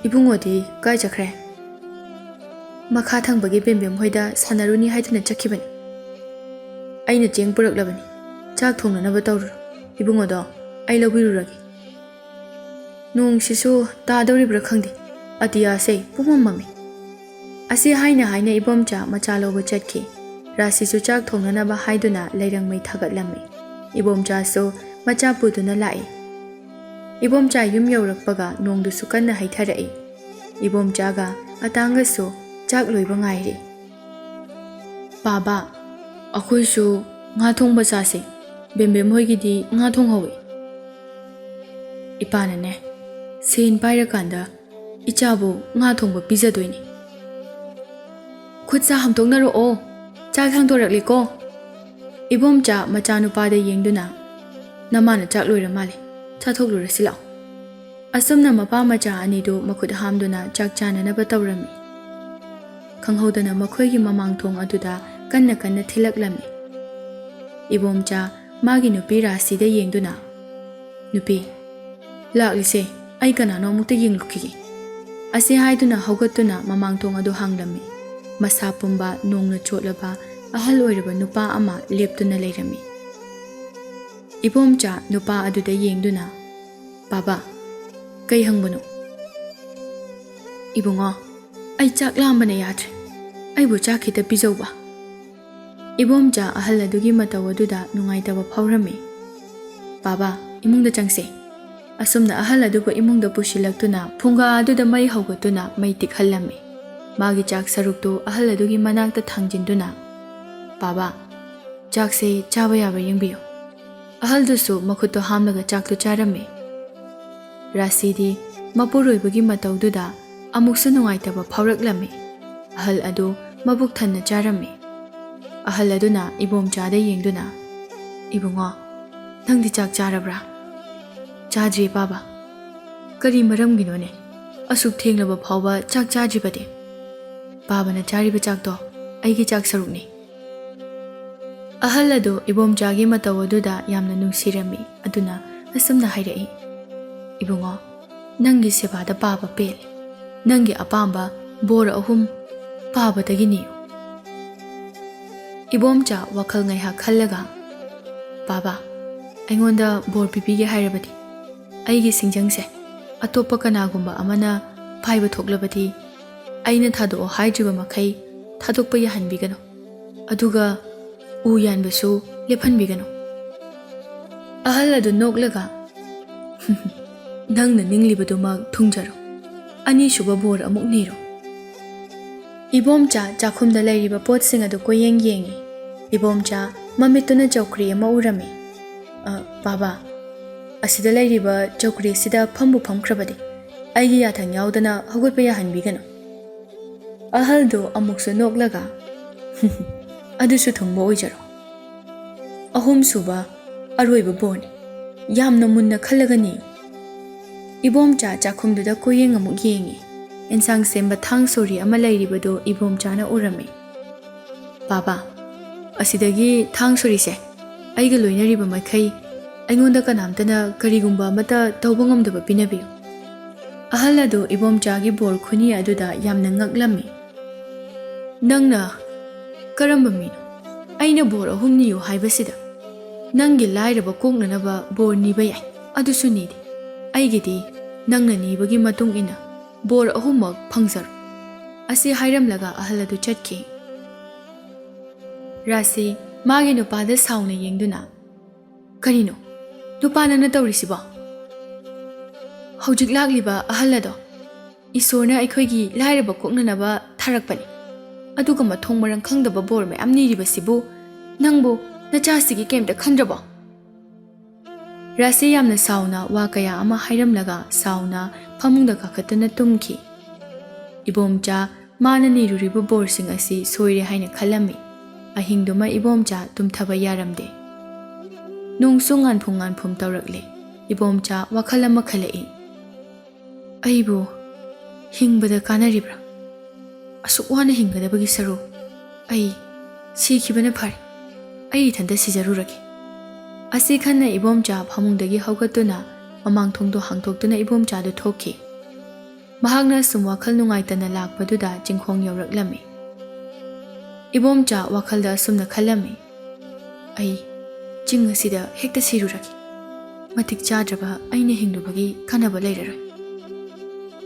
"ꯏꯕꯨꯡꯉꯣꯗꯤ ꯀꯥꯏ ꯆꯠꯈ꯭ꯔꯦ?" "ꯃꯈꯥ ꯊꯪꯕꯒꯤ ꯕꯦꯝꯕꯦꯝ ꯍꯣꯏꯗ ꯁꯥꯟꯅꯔꯨꯅꯤ ꯍꯥꯏꯗꯨꯅ ꯆꯠꯈꯤꯕꯅꯤ꯫ ꯑꯩꯅ ꯆꯦꯡ ꯄꯨꯔꯛꯂꯕꯅꯤ, ꯆꯥꯛ ꯊꯣꯡꯅꯅꯕ ꯇꯧꯔꯨꯔꯣ꯫ ꯏꯕꯨꯡꯉꯣꯗꯣ ꯑꯩ ꯂꯧꯕꯤꯔꯨꯔꯒꯦ꯫ ꯅꯣꯡꯁꯤꯁꯨ ꯇꯥꯗꯧꯔꯤꯕ꯭ꯔꯥ ꯈꯪꯗꯦ, ꯑꯇꯤꯌꯥꯁꯦ ꯄꯨꯝꯃꯝ ꯃꯝꯃꯤ꯫" ꯑꯁꯤ ꯍꯥꯏꯅ ꯍꯥꯏꯅ ꯏꯕꯣꯝꯆꯥ ꯃꯆꯥ ꯂꯧꯕ ꯆꯠꯈꯤ꯫ ꯔꯥꯁꯤꯁꯨ ꯆꯥꯛ ꯊꯣꯡꯅꯅꯕ ꯍꯥꯏꯗꯨꯅ ꯂꯩꯔꯪ ꯃꯩ ꯊꯥꯒꯠꯂꯝꯃꯤ꯫ ꯏꯕꯣꯝꯆꯥꯁꯨ ꯃꯆꯥ ꯄꯨꯗꯨꯅ ꯂꯥꯛꯏ꯫ ꯏꯕꯣꯝꯆꯥ ꯌꯨꯝ ꯌꯧꯔꯛꯄꯒ ꯅꯣꯡꯗꯨꯁꯨ ꯀꯟꯅ ꯍꯩꯊꯔꯛꯏ꯫ ꯏꯕꯣꯝꯆꯥꯒ ꯑꯇꯥꯡꯒꯁꯨ ꯆꯥꯛ ꯂꯣꯏꯕ ꯉꯥꯏꯔꯤ꯫ "ꯄꯥꯕ, ꯑꯩꯈꯣꯏꯁꯨ ꯉꯥ ꯊꯣꯡꯕ ꯆꯥꯁꯦ꯫ ꯕꯦꯝꯕꯦꯝ ꯍꯣꯏꯒꯤꯗꯤ ꯉꯥ ꯊꯣꯡꯍꯧꯋꯤ꯫" ꯏꯄꯥꯅꯅꯦ, ꯁꯦꯟ ꯄꯥꯏꯔꯀꯥꯟꯗ ꯏꯆꯥꯕꯨ ꯉꯥ ꯊꯣꯡꯕ ꯄꯤꯖꯗꯣꯏꯅꯤ꯫ "ꯈꯨꯠ ꯁꯥ ꯍꯥꯝꯗꯣꯛꯅꯔꯛꯑꯣ, ꯆꯥꯛ ꯊꯥꯡꯗꯣꯔꯛꯂꯦꯀꯣ꯫" ꯏꯕꯣꯝꯆꯥ ꯃꯆꯥꯅꯨꯄꯥꯗ ꯌꯦꯡꯗꯨꯅ, "ꯅꯃꯥꯅ ꯆꯥꯛ ꯂꯣꯏꯔ ꯃꯥꯜꯂꯦ, ꯆꯥꯊꯣꯛꯂꯨꯔꯁꯤ ꯂꯥꯛꯑꯣ꯫" ꯑꯁꯨꯝꯅ ꯃꯄꯥ ꯃꯆꯥ ꯑꯅꯤꯗꯨ ꯃꯈꯨꯠ ꯍꯥꯝꯗꯨꯅ ꯆꯥꯛ ꯆꯥꯅꯅꯕ ꯇꯧꯔꯝꯃꯤ꯫ ꯈꯪꯍꯧꯗꯅ ꯃꯈꯣꯏꯒꯤ ꯃꯃꯥꯡ ꯊꯣꯡ ꯑꯗꯨꯗ ꯀꯟꯅ ꯀꯟꯅ ꯊꯤꯜꯂꯛꯂꯝꯃꯤ꯫ ꯏꯕꯣꯝꯆꯥ ꯃꯥꯒꯤ ꯅꯨꯄꯤ ꯔꯥꯁꯤꯗ ꯌꯦꯡꯗꯨꯅ, "ꯅꯨꯄꯤ, ꯂꯥꯛꯂꯤꯁꯦ, ꯑꯩ ꯀꯅꯥꯅꯣ ꯑꯃꯨꯛꯇ ꯌꯦꯡꯂꯨꯈꯤꯒꯦ"꯫ ꯑꯁꯤ ꯍꯥꯏꯗꯨꯅ ꯍꯧꯒꯠꯇꯨꯅ ꯃꯃꯥꯡ ꯊꯣꯡ ꯑꯗꯨ ꯍꯥꯡꯂꯝꯃꯤ꯫ ꯃꯁꯥ ꯄꯨꯝꯕ ꯅꯣꯡꯅ ꯆꯣꯠꯂꯕ ꯑꯍꯜ ꯑꯣꯏꯔꯕ ꯅꯨꯄꯥ ꯑꯃ ꯂꯦꯞꯇꯨꯅ ꯂꯩꯔꯝꯃꯤ꯫ ꯏꯕꯣꯝꯆꯥ ꯅꯨꯄꯥ ꯑꯗꯨꯗ ꯌꯦꯡꯗꯨꯅ, "ꯕꯥꯕꯥ, ꯀꯩ ꯍꯪꯕꯅꯣ?" "ꯏꯕꯨꯡꯉꯣ, ꯑꯩ ꯆꯥꯛ ꯂꯥꯝꯕꯅ ꯌꯥꯗ꯭ꯔꯦ꯫ ꯑꯩꯕꯨ ꯆꯥꯛ ꯈꯤꯇ ꯄꯤꯖꯧꯕ"꯫ ꯏꯕꯣꯝꯆꯥ ꯑꯍꯜ ꯑꯗꯨꯒꯤ ꯃꯇꯧ ꯑꯗꯨꯗ ꯅꯨꯡꯉꯥꯏꯇꯕ ꯐꯥꯎꯔꯝꯃꯤ꯫ "ꯕꯥꯕꯥ, ꯏꯃꯨꯡꯗ ꯆꯪꯁꯦ"꯫ ꯑꯁꯨꯝꯅ ꯑꯍꯜ ꯑꯗꯨꯕꯨ ꯏꯃꯨꯡꯗ ꯄꯨꯁꯤꯜꯂꯛꯇꯨꯅ ꯐꯨꯡꯒꯥ ꯑꯗꯨꯗ ꯃꯩ ꯍꯧꯒꯠꯇꯨꯅ ꯃꯩ ꯇꯤꯛꯍꯜꯂꯝꯃꯤ꯫ ꯃꯥꯒꯤ ꯆꯥꯛ ꯁꯔꯨꯛꯇꯨ ꯑꯍꯜ ꯑꯗꯨꯒꯤ ꯃꯅꯥꯛꯇ ꯊꯥꯡꯖꯤꯟꯗꯨꯅ, "ꯕꯥꯕꯥ, ꯆꯥꯛꯁꯦ ꯆꯥꯕ ꯌꯥꯕ꯭ꯔꯥ ꯌꯦꯡꯕꯤꯌꯨ"꯫ ꯑꯍꯜꯗꯨꯁꯨ ꯃꯈꯨꯠꯇꯣ ꯍꯥꯝꯂꯒ ꯆꯥꯛꯇꯨ ꯆꯥꯔꯝꯃꯤ꯫ ꯔꯥꯁꯤꯗꯤ ꯃꯄꯨꯔꯣꯏꯕꯒꯤ ꯃꯇꯧꯗꯨꯗ ꯑꯃꯨꯛꯁꯨ ꯅꯨꯡꯉꯥꯏꯇꯕ ꯐꯥꯎꯔꯛꯂꯝꯃꯤ꯫ ꯑꯍꯜ ꯑꯗꯨ ꯃꯕꯨꯛ ꯊꯟꯅ ꯆꯥꯔꯝꯃꯤ꯫ ꯑꯍꯜ ꯑꯗꯨꯅ ꯏꯕꯣꯝꯆꯥꯗ ꯌꯦꯡꯗꯨꯅ, "ꯏꯕꯨꯡꯉꯣ, ꯅꯪꯗꯤ ꯆꯥꯛ ꯆꯥꯔꯕ꯭ꯔꯥ?" "ꯆꯥꯗ꯭ꯔꯤ, ꯕꯥꯕꯥ"꯫ "ꯀꯔꯤ ꯃꯔꯝꯒꯤꯅꯣꯅꯦ? ꯑꯁꯨꯛ ꯊꯦꯡꯂꯕ ꯐꯥꯎꯕ ꯆꯥꯛ ꯆꯥꯗ꯭ꯔꯤꯕꯗꯤ?" "ꯕꯥꯕꯥꯅ ꯆꯥꯔꯤꯕ ꯆꯥꯛꯇꯣ ꯑꯩꯒꯤ ꯆꯥꯛ ꯁꯔꯨꯛꯅꯤ"꯫ ꯑꯍꯜ ꯑꯗꯨ ꯏꯕꯣꯝꯆꯥꯒꯤ ꯃꯇꯧ ꯑꯗꯨꯗ ꯌꯥꯝꯅ ꯅꯨꯡꯁꯤꯔꯝꯃꯤ꯫ ꯑꯗꯨꯅ ꯑꯁꯨꯝꯅ ꯍꯥꯏꯔꯛꯏ, "ꯏꯕꯨꯡꯉꯣ, ꯅꯪꯒꯤ ꯁꯦꯕꯥꯗ ꯄꯥꯕ ꯄꯦꯜꯂꯦ꯫ ꯅꯪꯒꯤ ꯑꯄꯥꯝꯕ ꯕꯣꯔ ꯑꯍꯨꯝ ꯄꯥꯕꯗꯒꯤ ꯅꯤꯌꯨ"꯫ ꯏꯕꯣꯝꯆꯥ ꯋꯥꯈꯜ ꯉꯥꯏꯍꯥꯛ ꯈꯜꯂꯒ, "ꯕꯥꯕꯥ, ꯑꯩꯉꯣꯟꯗ ꯕꯣꯔ ꯄꯤꯕꯤꯒꯦ ꯍꯥꯏꯔꯕꯗꯤ ꯑꯩꯒꯤ ꯁꯤꯡꯖꯪꯁꯦ ꯑꯇꯣꯞꯄ ꯀꯅꯥꯒꯨꯝꯕ ꯑꯃꯅ ꯄꯥꯏꯕ ꯊꯣꯛꯂꯕꯗꯤ ꯑꯩꯅ ꯊꯥꯗꯣꯛꯑꯣ ꯍꯥꯏꯗ꯭ꯔꯤꯕ ꯃꯈꯩ ꯊꯥꯗꯣꯛꯄ ꯌꯥꯍꯟꯕꯤꯒꯅꯨ꯫ ꯑꯗꯨꯒ ꯎ ꯌꯥꯟꯕꯁꯨ ꯂꯦꯞꯍꯟꯕꯤꯒꯅꯨ"꯫ ꯑꯍꯜ ꯑꯗꯨ ꯅꯣꯛꯂꯒ, "ꯅꯪꯅ ꯅꯤꯡꯂꯤꯕꯗꯨꯃꯛ ꯊꯨꯡꯖꯔꯣ꯫ ꯑꯅꯤꯁꯨꯕ ꯕꯣꯔ ꯑꯃꯨꯛ ꯅꯤꯔꯣ"꯫ ꯏꯕꯣꯝꯆꯥ ꯆꯥꯛꯈꯨꯝꯗ ꯂꯩꯔꯤꯕ ꯄꯣꯠꯁꯤꯡ ꯑꯗꯨ ꯀꯣꯏꯌꯦꯡ ꯌꯦꯡꯉꯤ꯫ ꯏꯕꯣꯝꯆꯥ ꯃꯃꯤꯠꯇꯨꯅ ꯆꯧꯀ꯭ꯔꯤ ꯑꯃ ꯎꯔꯝꯃꯤ꯫ "ꯑ, ꯕꯥꯕꯥ, ꯑꯁꯤꯗ ꯂꯩꯔꯤꯕ ꯆꯧꯀ꯭ꯔꯤꯁꯤꯗ ꯐꯝꯕꯨ ꯐꯝꯈ꯭ꯔꯕꯗꯤ ꯑꯩꯒꯤ ꯌꯥꯊꯪ ꯌꯥꯎꯗꯅ ꯍꯧꯒꯠꯄ ꯌꯥꯍꯟꯕꯤꯒꯅꯨ"꯫ ꯑꯍꯜꯗꯨ ꯑꯃꯨꯛꯁꯨ ꯅꯣꯛꯂꯒ, "ꯑꯗꯨꯁꯨ ꯊꯨꯡꯕ ꯑꯣꯏꯖꯔꯣ꯫ ꯑꯍꯨꯝꯁꯨꯕ, ꯑꯔꯣꯏꯕ ꯕꯣꯔꯅꯤ꯫ ꯌꯥꯝꯅ ꯃꯨꯟꯅ ꯈꯜꯂꯒ ꯅꯤꯌꯨ"꯫ ꯏꯕꯣꯝꯆꯥ ꯆꯥꯛꯈꯨꯝꯗꯨꯗ ꯀꯣꯏꯌꯦꯡ ꯑꯃꯨꯛ ꯌꯦꯡꯉꯤ꯫ ꯑꯦꯟꯁꯥꯡ ꯁꯦꯝꯕ ꯊꯥꯡ ꯁꯣꯔꯤ ꯑꯃ ꯂꯩꯔꯤꯕꯗꯨ ꯏꯕꯣꯝꯆꯥꯅ ꯎꯔꯝꯃꯤ꯫ "ꯕꯥꯕꯥ, ꯑꯁꯤꯗꯒꯤ ꯊꯥꯡ ꯁꯣꯔꯤꯁꯦ ꯑꯩꯒ ꯂꯣꯏꯅꯔꯤꯕ ꯃꯈꯩ ꯑꯩꯉꯣꯟꯗ ꯀꯅꯥꯝꯇꯅ ꯀꯔꯤꯒꯨꯝꯕ ꯑꯃꯠꯇ ꯇꯧꯕ ꯉꯝꯗꯕ ꯄꯤꯅꯕꯤꯌꯨ꯫" ꯑꯍꯜ ꯑꯗꯨ ꯏꯕꯣꯝꯆꯥꯒꯤ ꯕꯣꯔ ꯈꯨꯅꯤ ꯑꯗꯨꯗ ꯌꯥꯝꯅ ꯉꯛꯂꯝꯃꯤ꯫ "ꯅꯪꯅ ꯀꯔꯝꯕ ꯃꯤꯅꯣ? ꯑꯩꯅ ꯕꯣꯔ ꯑꯍꯨꯝ ꯅꯤꯌꯨ ꯍꯥꯏꯕꯁꯤꯗ ꯅꯪꯒꯤ ꯂꯥꯏꯔꯕ ꯀꯣꯛꯅꯅꯕ ꯕꯣꯔ ꯅꯤꯕ ꯌꯥꯏ, ꯑꯗꯨꯁꯨ ꯅꯤꯗꯦ꯫ ꯑꯩꯒꯤꯗꯤ ꯅꯪꯅ ꯅꯤꯕꯒꯤ ꯃꯇꯨꯡ ꯏꯟꯅ ꯕꯣꯔ ꯑꯍꯨꯝꯃꯛ ꯐꯪꯖꯔꯣ꯫" ꯑꯁꯤ ꯍꯥꯏꯔꯝꯂꯒ ꯑꯍꯜ ꯑꯗꯨ ꯆꯠꯈꯤ꯫ ꯔꯥꯁꯤ ꯃꯥꯒꯤ ꯅꯨꯄꯥꯗ ꯁꯥꯎꯅ ꯌꯦꯡꯗꯨꯅ, "ꯀꯔꯤꯅꯣ? ꯅꯨꯄꯥ ꯅꯪꯅ ꯇꯧꯔꯤꯁꯤꯕꯣ?" "ꯍꯧꯖꯤꯛ ꯂꯥꯛꯂꯤꯕ ꯑꯍꯜ ꯑꯗꯣ ꯏꯁꯣꯔꯅ ꯑꯩꯈꯣꯏꯒꯤ ꯂꯥꯏꯔꯕ ꯀꯣꯛꯅꯅꯕ ꯊꯥꯔꯛꯄꯅꯤ꯫ ꯑꯗꯨꯒ ꯃꯊꯣꯡ ꯃꯔꯝ ꯈꯪꯗꯕ ꯕꯣꯔ ꯃꯌꯥꯝ ꯅꯤꯔꯤꯕꯁꯤꯕꯨ ꯅꯪꯕꯨ ꯅꯆꯥꯁꯤꯒꯤ ꯀꯩꯝꯇ ꯈꯟꯗ꯭ꯔꯕꯣ?" ꯔꯥꯁꯤ ꯌꯥꯝꯅ ꯁꯥꯎꯅ ꯋꯥ ꯀꯌꯥ ꯑꯃ ꯍꯥꯏꯔꯝꯂꯒ ꯁꯥꯎꯅ ꯐꯃꯨꯡꯗ ꯀꯥꯈꯠꯇꯨꯅ ꯇꯨꯝꯈꯤ꯫ ꯏꯕꯣꯝꯆꯥ ꯃꯥꯅ ꯅꯤꯔꯨꯔꯤꯕ ꯕꯣꯔꯁꯤꯡ ꯑꯁꯤ ꯁꯣꯏꯔꯦ ꯍꯥꯏꯅ ꯈꯜꯂꯝꯃꯤ꯫ ꯑꯍꯤꯡꯗꯨꯃ ꯏꯕꯣꯝꯆꯥ ꯇꯨꯝꯊꯕ ꯌꯥꯔꯝꯗꯦ꯫ ꯅꯣꯡꯁꯨ ꯉꯥꯟꯐꯨꯝ ꯉꯥꯟꯐꯨꯝ ꯇꯧꯔꯛꯂꯦ꯫ ꯏꯕꯣꯝꯆꯥ ꯋꯥꯈꯜ ꯑꯃ ꯈꯜꯂꯛꯏ꯫ "ꯑꯩꯕꯨ ꯍꯤꯡꯕꯗ ꯀꯥꯟꯅꯔꯤꯕ꯭ꯔꯥ? ꯑꯁꯨꯛ ꯋꯥꯅ ꯍꯤꯡꯒꯗꯕꯒꯤ ꯁꯔꯨꯛ ꯑꯩ ꯁꯤꯈꯤꯕꯅ ꯐꯔꯦ꯫ ꯑꯩ ꯏꯊꯟꯇ ꯁꯤꯖꯔꯨꯔꯒꯦ꯫" ꯑꯁꯤ ꯈꯟꯅ ꯏꯕꯣꯝꯆꯥ ꯐꯃꯨꯡꯗꯒꯤ ꯍꯧꯒꯠꯇꯨꯅ ꯃꯃꯥꯡ ꯊꯣꯡꯗꯣ ꯍꯥꯡꯗꯣꯛꯇꯨꯅ ꯏꯕꯣꯝꯆꯥꯗꯨ ꯊꯣꯛꯈꯤ꯫ ꯃꯍꯥꯛꯅ ꯁꯨꯝ ꯋꯥꯈꯜ ꯅꯨꯡꯉꯥꯏꯇꯅ ꯂꯥꯛꯄꯗꯨꯗ ꯆꯤꯡꯈꯣꯡ ꯌꯧꯔꯛꯂꯝꯃꯤ꯫ ꯏꯕꯣꯝꯆꯥ ꯋꯥꯈꯜꯗ ꯑꯁꯨꯝꯅ ꯈꯜꯂꯝꯃꯤ, "ꯑꯩ ꯆꯤꯡ ꯑꯁꯤꯗ ꯍꯦꯛꯇ ꯁꯤꯔꯨꯔꯒꯦ꯫ ꯃꯇꯤꯛ ꯆꯥꯗ꯭ꯔꯕ ꯑꯩꯅ ꯍꯤꯡꯂꯨꯕꯒꯤ ꯀꯥꯟꯅꯕ ꯂꯩꯔꯔꯣꯏ꯫"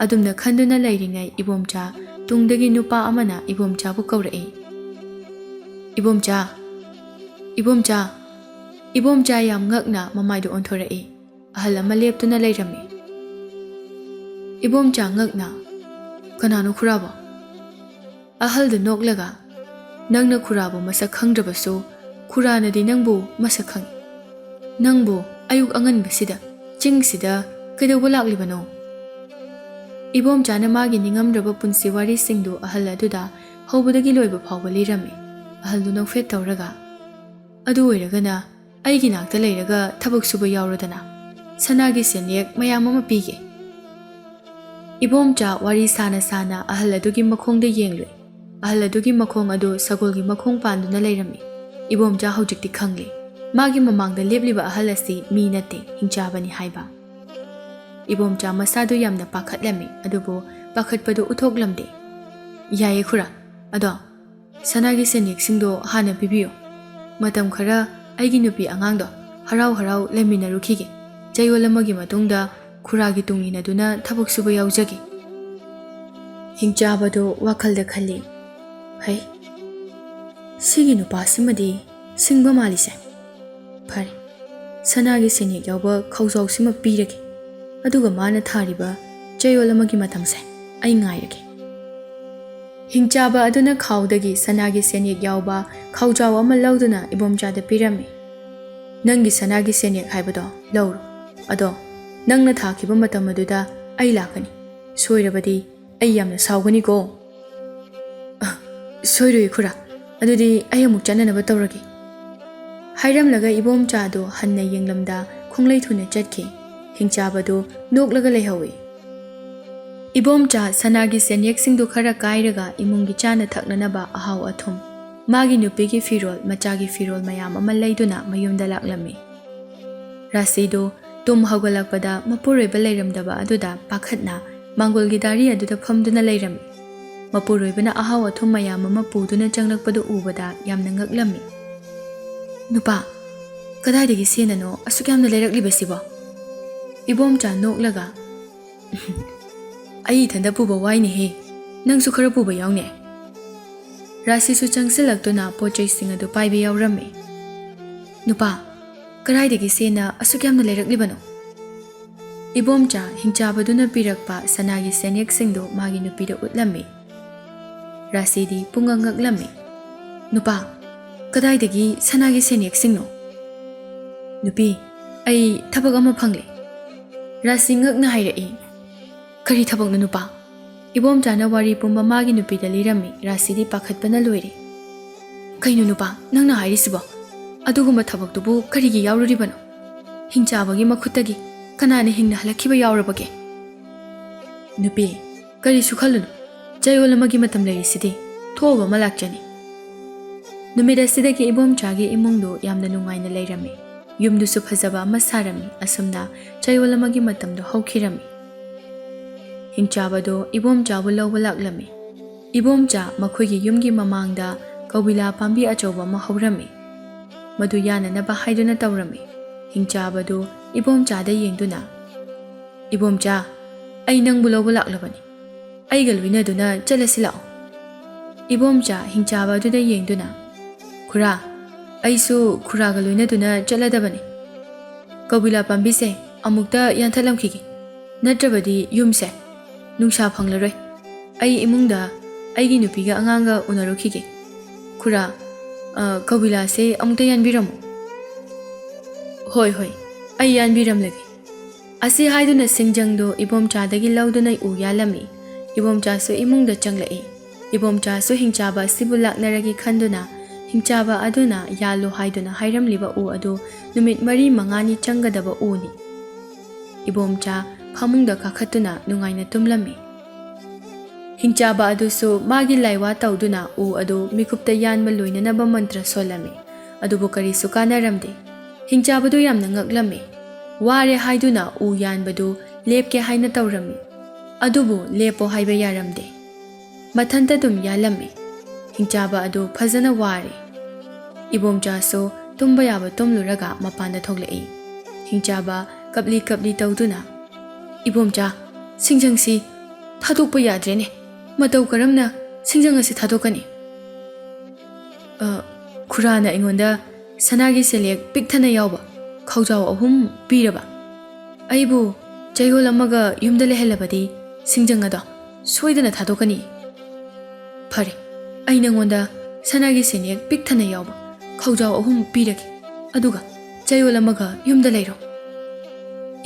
ꯑꯗꯨꯝꯅ ꯈꯟꯗꯨꯅ ꯂꯩꯔꯤꯉꯩ ꯏꯕꯣꯝꯆꯥ ꯇꯨꯡꯗꯒꯤ ꯅꯨꯄꯥ ꯑꯃꯅ ꯏꯕꯣꯝꯆꯥꯕꯨ ꯀꯧꯔꯛꯏ꯫ "ꯏꯕꯣꯝꯆꯥ! ꯏꯕꯣꯝꯆꯥ!" ꯏꯕꯣꯝꯆꯥ ꯌꯥꯝ ꯉꯛꯅ ꯃꯃꯥꯏꯗꯨ ꯑꯣꯟꯊꯣꯔꯛꯏ꯫ ꯑꯍꯜ ꯑꯃ ꯂꯦꯞꯇꯨꯅ ꯂꯩꯔꯝꯃꯤ꯫ ꯏꯕꯣꯝꯆꯥ ꯉꯛꯅ, "ꯀꯅꯥꯅꯣ ꯈꯨꯔꯥꯕꯣ?" ꯑꯍꯜꯗꯨ ꯅꯣꯛꯂꯒ, "ꯅꯪꯅ ꯈꯨꯔꯥꯕꯨ ꯃꯁꯛ ꯈꯪꯗ꯭ꯔꯕꯁꯨ ꯈꯨꯔꯥꯅꯗꯤ ꯅꯪꯕꯨ ꯃꯁꯛ ꯈꯪꯏ꯫ ꯅꯪꯕꯨ ꯑꯌꯨꯛ ꯑꯉꯟꯕꯁꯤꯗ ꯆꯤꯡꯁꯤꯗ ꯀꯩꯗꯧꯕ ꯂꯥꯛꯂꯤꯕꯅꯣ?" ꯏꯕꯣꯝꯆꯥꯅ ꯃꯥꯒꯤ ꯅꯤꯡꯉꯝꯗ꯭ꯔꯕ ꯄꯨꯟꯁꯤ ꯋꯥꯔꯤꯁꯤꯡꯗꯨ ꯑꯍꯜ ꯑꯗꯨꯗ ꯍꯧꯕꯗꯒꯤ ꯂꯣꯏꯕ ꯐꯥꯎꯕ ꯂꯤꯔꯝꯃꯤ꯫ ꯑꯍꯜꯗꯨ ꯅꯣꯛꯐꯦꯠ ꯇꯧꯔꯒ, "ꯑꯗꯨ ꯑꯣꯏꯔꯒꯅ ꯑꯩꯒꯤ ꯅꯥꯛꯇ ꯂꯩꯔꯒ ꯊꯕꯛ ꯁꯨꯕ ꯌꯥꯎꯔꯣꯗꯅ꯫ ꯁꯅꯥꯒꯤ ꯁꯦꯟꯌꯦꯛ ꯃꯌꯥꯝ ꯑꯃ ꯄꯤꯒꯦ꯫" ꯏꯕꯣꯝꯆꯥ ꯋꯥꯔꯤ ꯁꯥꯅ ꯁꯥꯅ ꯑꯍꯜ ꯑꯗꯨꯒꯤ ꯃꯈꯣꯡꯗ ꯌꯦꯡꯂꯨꯏ꯫ ꯑꯍꯜ ꯑꯗꯨꯒꯤ ꯃꯈꯣꯡ ꯑꯗꯨ ꯁꯒꯣꯜꯒꯤ ꯃꯈꯣꯡ ꯄꯥꯟꯗꯨꯅ ꯂꯩꯔꯝꯃꯤ꯫ ꯏꯕꯣꯝꯆꯥ ꯍꯧꯖꯤꯛꯇꯤ ꯈꯪꯂꯦ꯫ ꯃꯥꯒꯤ ꯃꯃꯥꯡꯗ ꯂꯦꯞꯂꯤꯕ ꯑꯍꯜ ꯑꯁꯤ ꯃꯤ ꯅꯠꯇꯦ, ꯍꯤꯡꯆꯥꯕꯅꯤ ꯍꯥꯏꯕ꯫ ꯏꯕꯣꯝꯆꯥ ꯃꯁꯥꯗꯨ ꯌꯥꯝꯅ ꯄꯥꯈꯠꯂꯝꯃꯤ, ꯑꯗꯨꯕꯨ ꯄꯥꯈꯠꯄꯗꯨ ꯎꯠꯊꯣꯛꯂꯝꯗꯦ꯫ "ꯌꯥꯏꯌꯦ ꯈꯨꯔꯥ, ꯑꯗꯣ ꯁꯅꯥꯒꯤ ꯁꯦꯟꯌꯦꯛꯁꯤꯡꯗꯣ ꯍꯥꯟꯅ ꯄꯤꯕꯤꯌꯨ꯫ ꯃꯇꯝ ꯈꯔ ꯑꯩꯒꯤ ꯅꯨꯄꯤ ꯑꯉꯥꯡꯗꯣ ꯍꯔꯥꯎ ꯍꯔꯥꯎ ꯂꯩꯃꯤꯟꯅꯔꯨꯈꯤꯒꯦ꯫ ꯆꯌꯣꯜ ꯑꯃꯒꯤ ꯃꯇꯨꯡꯗ ꯈꯨꯔꯥꯒꯤ ꯇꯨꯡ ꯏꯟꯅꯗꯨꯅ ꯊꯕꯛ ꯁꯨꯕ ꯌꯥꯎꯖꯒꯦ꯫" ꯍꯤꯡꯆꯥꯕꯗꯣ ꯋꯥꯈꯜꯗ ꯈꯜꯂꯤ, "ꯍꯩ, ꯁꯤꯒꯤ ꯅꯨꯄꯥꯁꯤꯃꯗꯤ ꯁꯤꯡꯕ ꯃꯥꯜꯂꯤꯁꯦ꯫ ꯐꯔꯦ, ꯁꯅꯥꯒꯤ ꯁꯦꯟꯌꯦꯛ ꯌꯥꯎꯕ ꯈꯥꯎꯖꯥꯎꯁꯤꯃ ꯄꯤꯔꯒꯦ, ꯑꯗꯨꯒ ꯃꯥꯅ ꯊꯥꯔꯤꯕ ꯆꯌꯣꯜ ꯑꯃꯒꯤ ꯃꯇꯝꯁꯦ ꯑꯩ ꯉꯥꯏꯔꯒꯦ꯫" ꯍꯤꯡꯆꯥꯕ ꯑꯗꯨꯅ ꯈꯥꯎꯗꯒꯤ ꯁꯅꯥꯒꯤ ꯁꯦꯟꯌꯦꯛ ꯌꯥꯎꯕ ꯈꯥꯎꯖꯥꯎ ꯑꯃ ꯂꯧꯗꯨꯅ ꯏꯕꯣꯝꯆꯥꯗ ꯄꯤꯔꯝꯃꯤ꯫ "ꯅꯪꯒꯤ ꯁꯅꯥꯒꯤ ꯁꯦꯟꯌꯦꯛ ꯍꯥꯏꯕꯗꯣ ꯂꯧꯔꯣ, ꯑꯗꯣ ꯅꯪꯅ ꯊꯥꯈꯤꯕ ꯃꯇꯝ ꯑꯗꯨꯗ ꯑꯩ ꯂꯥꯛꯀꯅꯤ꯫ ꯁꯣꯏꯔꯕꯗꯤ ꯑꯩ ꯌꯥꯝꯅ ꯁꯥꯎꯒꯅꯤꯀꯣ꯫" "ꯑ, ꯁꯣꯏꯔꯣꯏ ꯈꯨꯔꯥ, ꯑꯗꯨꯗꯤ ꯑꯩ ꯑꯃꯨꯛ ꯆꯠꯅꯅꯕ ꯇꯧꯔꯒꯦ꯫" ꯍꯥꯏꯔꯝꯂꯒ ꯏꯕꯣꯝꯆꯥꯗꯣ ꯍꯟꯅ ꯌꯦꯡꯂꯝꯗ ꯈꯣꯡꯂꯩ ꯊꯨꯅ ꯆꯠꯈꯤ꯫ ꯍꯤꯡꯆꯥꯕꯗꯨ ꯅꯣꯛꯂꯒ ꯂꯩꯍꯧꯏ꯫ ꯏꯕꯣꯝꯆꯥ ꯁꯅꯥꯒꯤ ꯁꯦꯟꯌꯦꯛꯁꯤꯡꯗꯨ ꯈꯔ ꯀꯥꯏꯔꯒ ꯏꯃꯨꯡꯒꯤ ꯆꯥꯅ ꯊꯛꯅꯅꯕ ꯑꯍꯥꯎ ꯑꯊꯨꯝ, ꯃꯥꯒꯤ ꯅꯨꯄꯤꯒꯤ ꯐꯤꯔꯣꯜ, ꯃꯆꯥꯒꯤ ꯐꯤꯔꯣꯜ ꯃꯌꯥꯝ ꯑꯃ ꯂꯩꯗꯨꯅ ꯃꯌꯨꯝꯗ ꯂꯥꯛꯂꯝꯃꯤ꯫ ꯔꯥꯁꯤꯗꯨ ꯇꯨꯝ ꯍꯧꯒꯠꯂꯛꯄꯗ ꯃꯄꯨꯔꯣꯏꯕ ꯂꯩꯔꯝꯗꯕ ꯑꯗꯨꯗ ꯄꯥꯈꯠꯅ ꯃꯥꯡꯒꯣꯜꯒꯤ ꯗꯥꯔꯤ ꯑꯗꯨꯗ ꯐꯝꯗꯨꯅ ꯂꯩꯔꯝꯃꯤ꯫ ꯃꯄꯨꯔꯣꯏꯕꯅ ꯑꯍꯥꯎ ꯑꯊꯨꯝ ꯃꯌꯥꯝ ꯑꯃ ꯄꯨꯗꯨꯅ ꯆꯪꯂꯛꯄꯗꯨ ꯎꯕꯗ ꯌꯥꯝꯅ ꯉꯛꯂꯝꯃꯤ꯫ "ꯅꯨꯄꯥ, ꯀꯗꯥꯏꯗꯒꯤ ꯁꯦꯟꯅꯅꯣ ꯑꯁꯨꯛ ꯌꯥꯝꯅ ꯂꯩꯔꯛꯂꯤꯕꯁꯤꯕꯣ?" ꯏꯕꯣꯝꯆꯥ ꯅꯣꯛꯂꯒ, "ꯑꯩ ꯏꯊꯟꯗ ꯄꯨꯕ ꯋꯥꯏꯅꯦꯍꯦ, ꯅꯪꯁꯨ ꯈꯔ ꯄꯨꯕ ꯌꯥꯎꯅꯦ꯫" ꯔꯥꯁꯤꯁꯨ ꯆꯪꯁꯤꯜꯂꯛꯇꯨꯅ ꯄꯣꯠ ꯆꯩꯁꯤꯡ ꯑꯗꯨ ꯄꯥꯏꯕ ꯌꯥꯎꯔꯝꯃꯤ꯫ "ꯅꯨꯄꯥ, ꯀꯗꯥꯏꯗꯒꯤ ꯁꯦꯟꯅ ꯑꯁꯨꯛ ꯌꯥꯝꯅ ꯂꯩꯔꯛꯂꯤꯕꯅꯣ?" ꯏꯕꯣꯝꯆꯥ ꯍꯤꯡꯆꯥꯕꯗꯨꯅ ꯄꯤꯔꯛꯄ ꯁꯅꯥꯒꯤ ꯁꯦꯟꯌꯦꯛꯁꯤꯡꯗꯨ ꯃꯥꯒꯤ ꯅꯨꯄꯤꯗ ꯎꯠꯂꯝꯃꯤ꯫ ꯔꯥꯁꯤꯗꯤ ꯄꯨꯡꯉꯛ ꯉꯛꯂꯝꯃꯤ꯫ "ꯅꯨꯄꯥ, ꯀꯗꯥꯏꯗꯒꯤ ꯁꯅꯥꯒꯤ ꯁꯦꯟꯌꯦꯛꯁꯤꯡꯅꯣ?" "ꯅꯨꯄꯤ, ꯑꯩ ꯊꯕꯛ ꯑꯃ ꯐꯪꯂꯦ꯫" ꯔꯥꯁꯤ ꯉꯛꯅ ꯍꯥꯏꯔꯛꯏ꯫ "ꯀꯔꯤ ꯊꯕꯛꯅꯣ ꯅꯨꯄꯥ?" ꯏꯕꯣꯝꯆꯥꯅ ꯋꯥꯔꯤ ꯄꯨꯝꯕ ꯃꯥꯒꯤ ꯅꯨꯄꯤꯗ ꯂꯤꯔꯝꯃꯤ꯫ ꯔꯥꯁꯤꯗꯤ ꯄꯥꯈꯠꯄꯅ ꯂꯣꯏꯔꯦ꯫ "ꯀꯩꯅꯣ ꯅꯨꯄꯥ, ꯅꯪꯅ ꯍꯥꯏꯔꯤꯁꯤꯕꯣ? ꯑꯗꯨꯒꯨꯝꯕ ꯊꯕꯛꯇꯨꯕꯨ ꯀꯔꯤꯒꯤ ꯌꯥꯎꯔꯨꯔꯤꯕꯅꯣ? ꯍꯤꯡꯆꯥꯕꯒꯤ ꯃꯈꯨꯠꯇꯒꯤ ꯀꯅꯥꯅ ꯍꯤꯡꯅ ꯍꯜꯂꯛꯈꯤꯕ ꯌꯥꯎꯔꯕꯒꯦ?" "ꯅꯨꯄꯤ, ꯀꯔꯤꯁꯨ ꯈꯜꯂꯨꯅꯨ, ꯆꯌꯣꯜ ꯑꯃꯒꯤ ꯃꯇꯝ ꯂꯩꯔꯤꯁꯤꯗꯤ, ꯊꯣꯛꯑꯕ ꯑꯃ ꯂꯥꯛꯆꯅꯤ"꯫ ꯅꯨꯃꯤꯠ ꯑꯁꯤꯗꯒꯤ ꯏꯕꯣꯝꯆꯥꯒꯤ ꯏꯃꯨꯡꯗꯨ ꯌꯥꯝꯅ ꯅꯨꯡꯉꯥꯏꯅ ꯂꯩꯔꯝꯃꯤ꯫ ꯌꯨꯝꯗꯨꯁꯨ ꯐꯖꯕ ꯑꯃ ꯁꯥꯔꯝꯃꯤ꯫ ꯑꯁꯨꯝꯅ ꯆꯌꯣꯜ ꯑꯃꯒꯤ ꯃꯇꯝꯗꯨ ꯍꯧꯈꯤꯔꯝꯃꯤ꯫ ꯍꯤꯡꯆꯥꯕꯗꯨ ꯏꯕꯣꯝꯆꯥꯕꯨ ꯂꯧꯕ ꯂꯥꯛꯂꯝꯃꯤ꯫ ꯏꯕꯣꯝꯆꯥ ꯃꯈꯣꯏꯒꯤ ꯌꯨꯝꯒꯤ ꯃꯃꯥꯡꯗ ꯀꯧꯕꯤꯂꯥ ꯄꯥꯝꯕꯤ ꯑꯆꯧꯕ ꯑꯃ ꯍꯧꯔꯝꯃꯤ꯫ ꯃꯗꯨ ꯌꯥꯅꯅꯕ ꯍꯥꯏꯗꯨꯅ ꯇꯧꯔꯝꯃꯤ꯫ ꯍꯤꯡꯆꯥꯕꯗꯨ ꯏꯕꯣꯝꯆꯥꯗ ꯌꯦꯡꯗꯨꯅ, "ꯏꯕꯣꯝꯆꯥ, ꯑꯩ ꯅꯪꯕꯨ ꯂꯧꯕ ꯂꯥꯛꯂꯕꯅꯤ꯫ ꯑꯩꯒ ꯂꯣꯏꯅꯗꯨꯅ ꯆꯠꯂꯁꯤ ꯂꯥꯛꯑꯣ"꯫ ꯏꯕꯣꯝꯆꯥ ꯍꯤꯡꯆꯥꯕ ꯑꯗꯨꯗ ꯌꯦꯡꯗꯨꯅ, "ꯈꯨꯔꯥ, ꯑꯩꯁꯨ ꯈꯨꯔꯥꯒ ꯂꯣꯏꯅꯗꯨꯅ ꯆꯠꯂꯗꯕꯅꯤ꯫ ꯀꯧꯕꯤꯂꯥ ꯄꯥꯝꯕꯤꯁꯦ ꯑꯃꯨꯛꯇ ꯌꯥꯟꯊꯠꯂꯝꯈꯤꯒꯦ, ꯅꯠꯇ꯭ꯔꯕꯗꯤ ꯌꯨꯝꯁꯦ ꯅꯨꯡꯁꯥ ꯐꯪꯂꯔꯣꯏ꯫ ꯑꯩ ꯏꯃꯨꯡꯗ ꯑꯩꯒꯤ ꯅꯨꯄꯤꯒ ꯑꯉꯥꯡꯒ ꯎꯅꯔꯨꯈꯤꯒꯦ꯫ ꯈꯨꯔꯥ, ꯑ, ꯀꯧꯕꯤꯂꯥꯁꯦ ꯑꯃꯨꯛꯇ ꯌꯥꯟꯕꯤꯔꯝꯃꯨ"꯫ "ꯍꯣꯏ, ꯍꯣꯏ, ꯑꯩ ꯌꯥꯟꯕꯤꯔꯝꯂꯒꯦ"꯫ ꯑꯁꯤ ꯍꯥꯏꯗꯨꯅ ꯁꯤꯡꯖꯪꯗꯨ ꯏꯕꯣꯝꯆꯥꯗꯒꯤ ꯂꯧꯗꯨꯅ ꯎ ꯌꯥꯜꯂꯝꯃꯤ꯫ ꯏꯕꯣꯝꯆꯥꯁꯨ ꯏꯃꯨꯡꯗ ꯆꯪꯂꯛꯏ꯫ ꯏꯕꯣꯝꯆꯥꯁꯨ ꯍꯤꯡꯆꯥꯕ ꯑꯁꯤꯕꯨ ꯂꯥꯛꯅꯔꯒꯦ ꯈꯟꯗꯨꯅ, ꯍꯤꯡꯆꯥꯕ ꯑꯗꯨꯅ ꯌꯥꯜꯂꯨ ꯍꯥꯏꯗꯨꯅ ꯍꯥꯏꯔꯝꯂꯤꯕ ꯎ ꯑꯗꯨ ꯅꯨꯃꯤꯠ ꯃꯔꯤ ꯃꯉꯥꯅꯤ ꯆꯪꯒꯗꯕ ꯎꯅꯤ꯫ ꯏꯕꯣꯝꯆꯥ ꯐꯃꯨꯡꯗ ꯀꯥꯈꯠꯇꯨꯅ ꯅꯨꯡꯉꯥꯏꯅ ꯇꯨꯝꯂꯝꯃꯤ꯫ ꯍꯤꯡꯆꯥꯕ ꯑꯗꯨꯁꯨ ꯃꯥꯒꯤ ꯂꯥꯏꯋꯥ ꯇꯧꯗꯨꯅ ꯎ ꯑꯗꯨ ꯃꯤꯀꯨꯞꯇ ꯌꯥꯟꯕ ꯂꯣꯏꯅꯅꯕ ꯃꯟꯇ꯭ꯔ ꯁꯣꯜꯂꯝꯃꯤ꯫ ꯑꯗꯨꯕꯨ ꯀꯔꯤꯁꯨ ꯀꯥꯟꯅꯔꯝꯗꯦ꯫ ꯍꯤꯡꯆꯥꯕꯗꯨ ꯌꯥꯝꯅ ꯉꯛꯂꯝꯃꯤ꯫ ꯋꯥꯔꯦ ꯍꯥꯏꯗꯨꯅ ꯎ ꯌꯥꯟꯕꯗꯨ ꯂꯦꯞꯀꯦ ꯍꯥꯏꯅ ꯇꯧꯔꯝꯃꯤ꯫ ꯑꯗꯨꯕꯨ ꯂꯦꯞꯄꯣ ꯍꯥꯏꯕ ꯌꯥꯔꯝꯗꯦ꯫ ꯃꯊꯟꯇ ꯑꯗꯨꯝ ꯌꯥꯜꯂꯝꯃꯤ꯫ ꯍꯤꯡꯆꯥꯕ ꯑꯗꯨ ꯐꯖꯅ ꯋꯥꯔꯦ꯫ ꯏꯕꯣꯝꯆꯥꯁꯨ ꯇꯨꯝꯕ ꯌꯥꯕ ꯇꯨꯝꯂꯨꯔꯒ ꯃꯄꯥꯟꯗ ꯊꯣꯛꯂꯛꯏ꯫ ꯍꯤꯡꯆꯥꯕ ꯀꯞꯂꯤ ꯀꯞꯂꯤ ꯇꯧꯗꯨꯅ, "ꯏꯕꯣꯝꯆꯥ, ꯁꯤꯡꯖꯪꯁꯤ ꯊꯥꯗꯣꯛꯄ ꯌꯥꯗ꯭ꯔꯦꯅꯦ꯫ ꯃꯇꯧ ꯀꯔꯝꯅ ꯁꯤꯡꯖꯪ ꯑꯁꯤ ꯊꯥꯗꯣꯛꯀꯅꯤ?" "ꯑ, ꯈꯨꯔꯥꯅ ꯑꯩꯉꯣꯟꯗ ꯁꯅꯥꯒꯤ ꯁꯦꯂꯦꯛ ꯄꯤꯛ ꯊꯟꯅ ꯌꯥꯎꯕ ꯈꯥꯎꯖꯥꯎ ꯑꯍꯨꯝ ꯄꯤꯔꯕ꯫ ꯑꯩꯕꯨ ꯆꯌꯣꯜ ꯑꯃꯒ ꯌꯨꯝꯗ ꯂꯩꯍꯜꯂꯕꯗꯤ ꯁꯤꯡꯖꯪ ꯑꯗꯣ ꯁꯣꯏꯗꯅ ꯊꯥꯗꯣꯛꯀꯅꯤ꯫ ꯐꯔꯦ, ꯑꯩ ꯅꯉꯣꯟꯗ ꯁꯅꯥꯒꯤ ꯁꯦꯅꯦꯛ ꯄꯤꯛ ꯊꯟꯅ ꯌꯥꯎꯕ ꯈꯥꯎꯖꯥꯎ ꯑꯍꯨꯝ ꯄꯤꯔꯒꯦ, ꯑꯗꯨꯒ ꯆꯌꯣꯜ ꯑꯃꯒ ꯌꯨꯝꯗ ꯂꯩꯔꯣ"꯫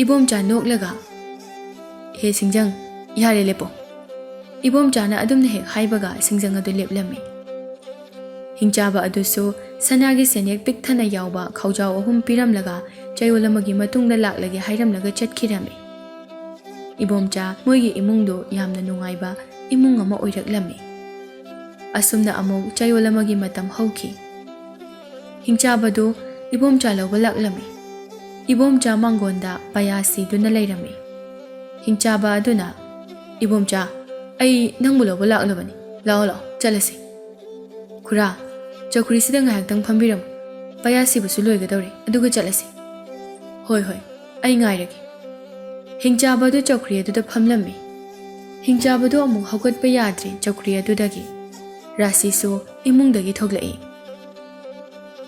ꯏꯕꯣꯝꯆꯥ ꯅꯣꯛꯂꯒ, "ꯍꯦ ꯁꯤꯡꯖꯪ, ꯌꯥꯔꯦ, ꯂꯦꯞꯄꯣ"꯫ ꯏꯕꯣꯝꯆꯥꯅ ꯑꯗꯨꯝꯅ ꯍꯦꯛ ꯍꯥꯏꯕꯒ ꯁꯤꯡꯖꯪ ꯑꯗꯨ ꯂꯦꯞꯂꯝꯃꯤ꯫ ꯍꯤꯡꯆꯥꯕ ꯑꯗꯨꯁꯨ ꯁꯅꯥꯒꯤ ꯁꯦꯅꯦꯛ ꯄꯤꯛ ꯊꯟꯅ ꯌꯥꯎꯕ ꯈꯥꯎꯖꯥꯎ ꯑꯍꯨꯝ ꯄꯤꯔꯝꯂꯒ ꯆꯌꯣꯜ ꯑꯃꯒꯤ ꯃꯇꯨꯡꯗ ꯂꯥꯛꯂꯒꯦ ꯍꯥꯏꯔꯝꯂꯒ ꯆꯠꯈꯤꯔꯝꯃꯤ꯫ ꯏꯕꯣꯝꯆꯥ ꯃꯣꯏꯒꯤ ꯏꯃꯨꯡꯗꯨ ꯌꯥꯝꯅ ꯅꯨꯡꯉꯥꯏꯕ ꯏꯃꯨꯡ ꯑꯃ ꯑꯣꯏꯔꯛꯂꯝꯃꯤ꯫ ꯑꯁꯨꯝꯅ ꯑꯃꯨꯛ ꯆꯌꯣꯜ ꯑꯃꯒꯤ ꯃꯇꯝ ꯍꯧꯈꯤ꯫ ꯍꯤꯡꯆꯥꯕꯗꯨ ꯏꯕꯣꯝꯆꯥ ꯂꯧꯕ ꯂꯥꯛꯂꯝꯃꯤ꯫ ꯏꯕꯣꯝꯆꯥ ꯃꯥꯡꯒꯣꯟꯗ ꯄꯌꯥ ꯁꯤꯗꯨꯅ ꯂꯩꯔꯝꯃꯤ꯫ ꯍꯤꯡꯆꯥꯕ ꯑꯗꯨꯅ, "ꯏꯕꯣꯝꯆꯥ, ꯑꯩ ꯅꯪꯕꯨ ꯂꯧꯕ ꯂꯥꯛꯂꯕꯅꯤ꯫ ꯂꯥꯛꯑꯣ, ꯂꯥꯛꯑꯣ, ꯆꯠꯂꯁꯤ꯫ ꯈꯨꯔꯥ, ꯆꯧꯀ꯭ꯔꯤꯁꯤꯗ ꯉꯥꯏꯍꯥꯛꯇꯪ ꯐꯝꯕꯤꯔꯝꯃꯨ꯫ ꯄꯌꯥ ꯁꯤꯕꯁꯨ ꯂꯣꯏꯒꯗꯧꯔꯦ, ꯑꯗꯨꯒ ꯆꯠꯂꯁꯤ꯫" "ꯍꯣꯏ, ꯍꯣꯏ, ꯑꯩ ꯉꯥꯏꯔꯒꯦ꯫" ꯍꯤꯡꯆꯥꯕ ꯑꯗꯨ ꯆꯧꯀ꯭ꯔꯤ ꯑꯗꯨꯗ ꯐꯝꯂꯝꯃꯤ꯫ ꯍꯤꯡꯆꯥꯕꯗꯨ ꯑꯃꯨꯛ ꯍꯧꯒꯠꯄ ꯌꯥꯗ꯭ꯔꯦ ꯆꯧꯀ꯭ꯔꯤ ꯑꯗꯨꯗꯒꯤ꯫ ꯔꯥꯁꯤꯁꯨ ꯏꯃꯨꯡꯗꯒꯤ ꯊꯣꯛꯂꯛꯏ꯫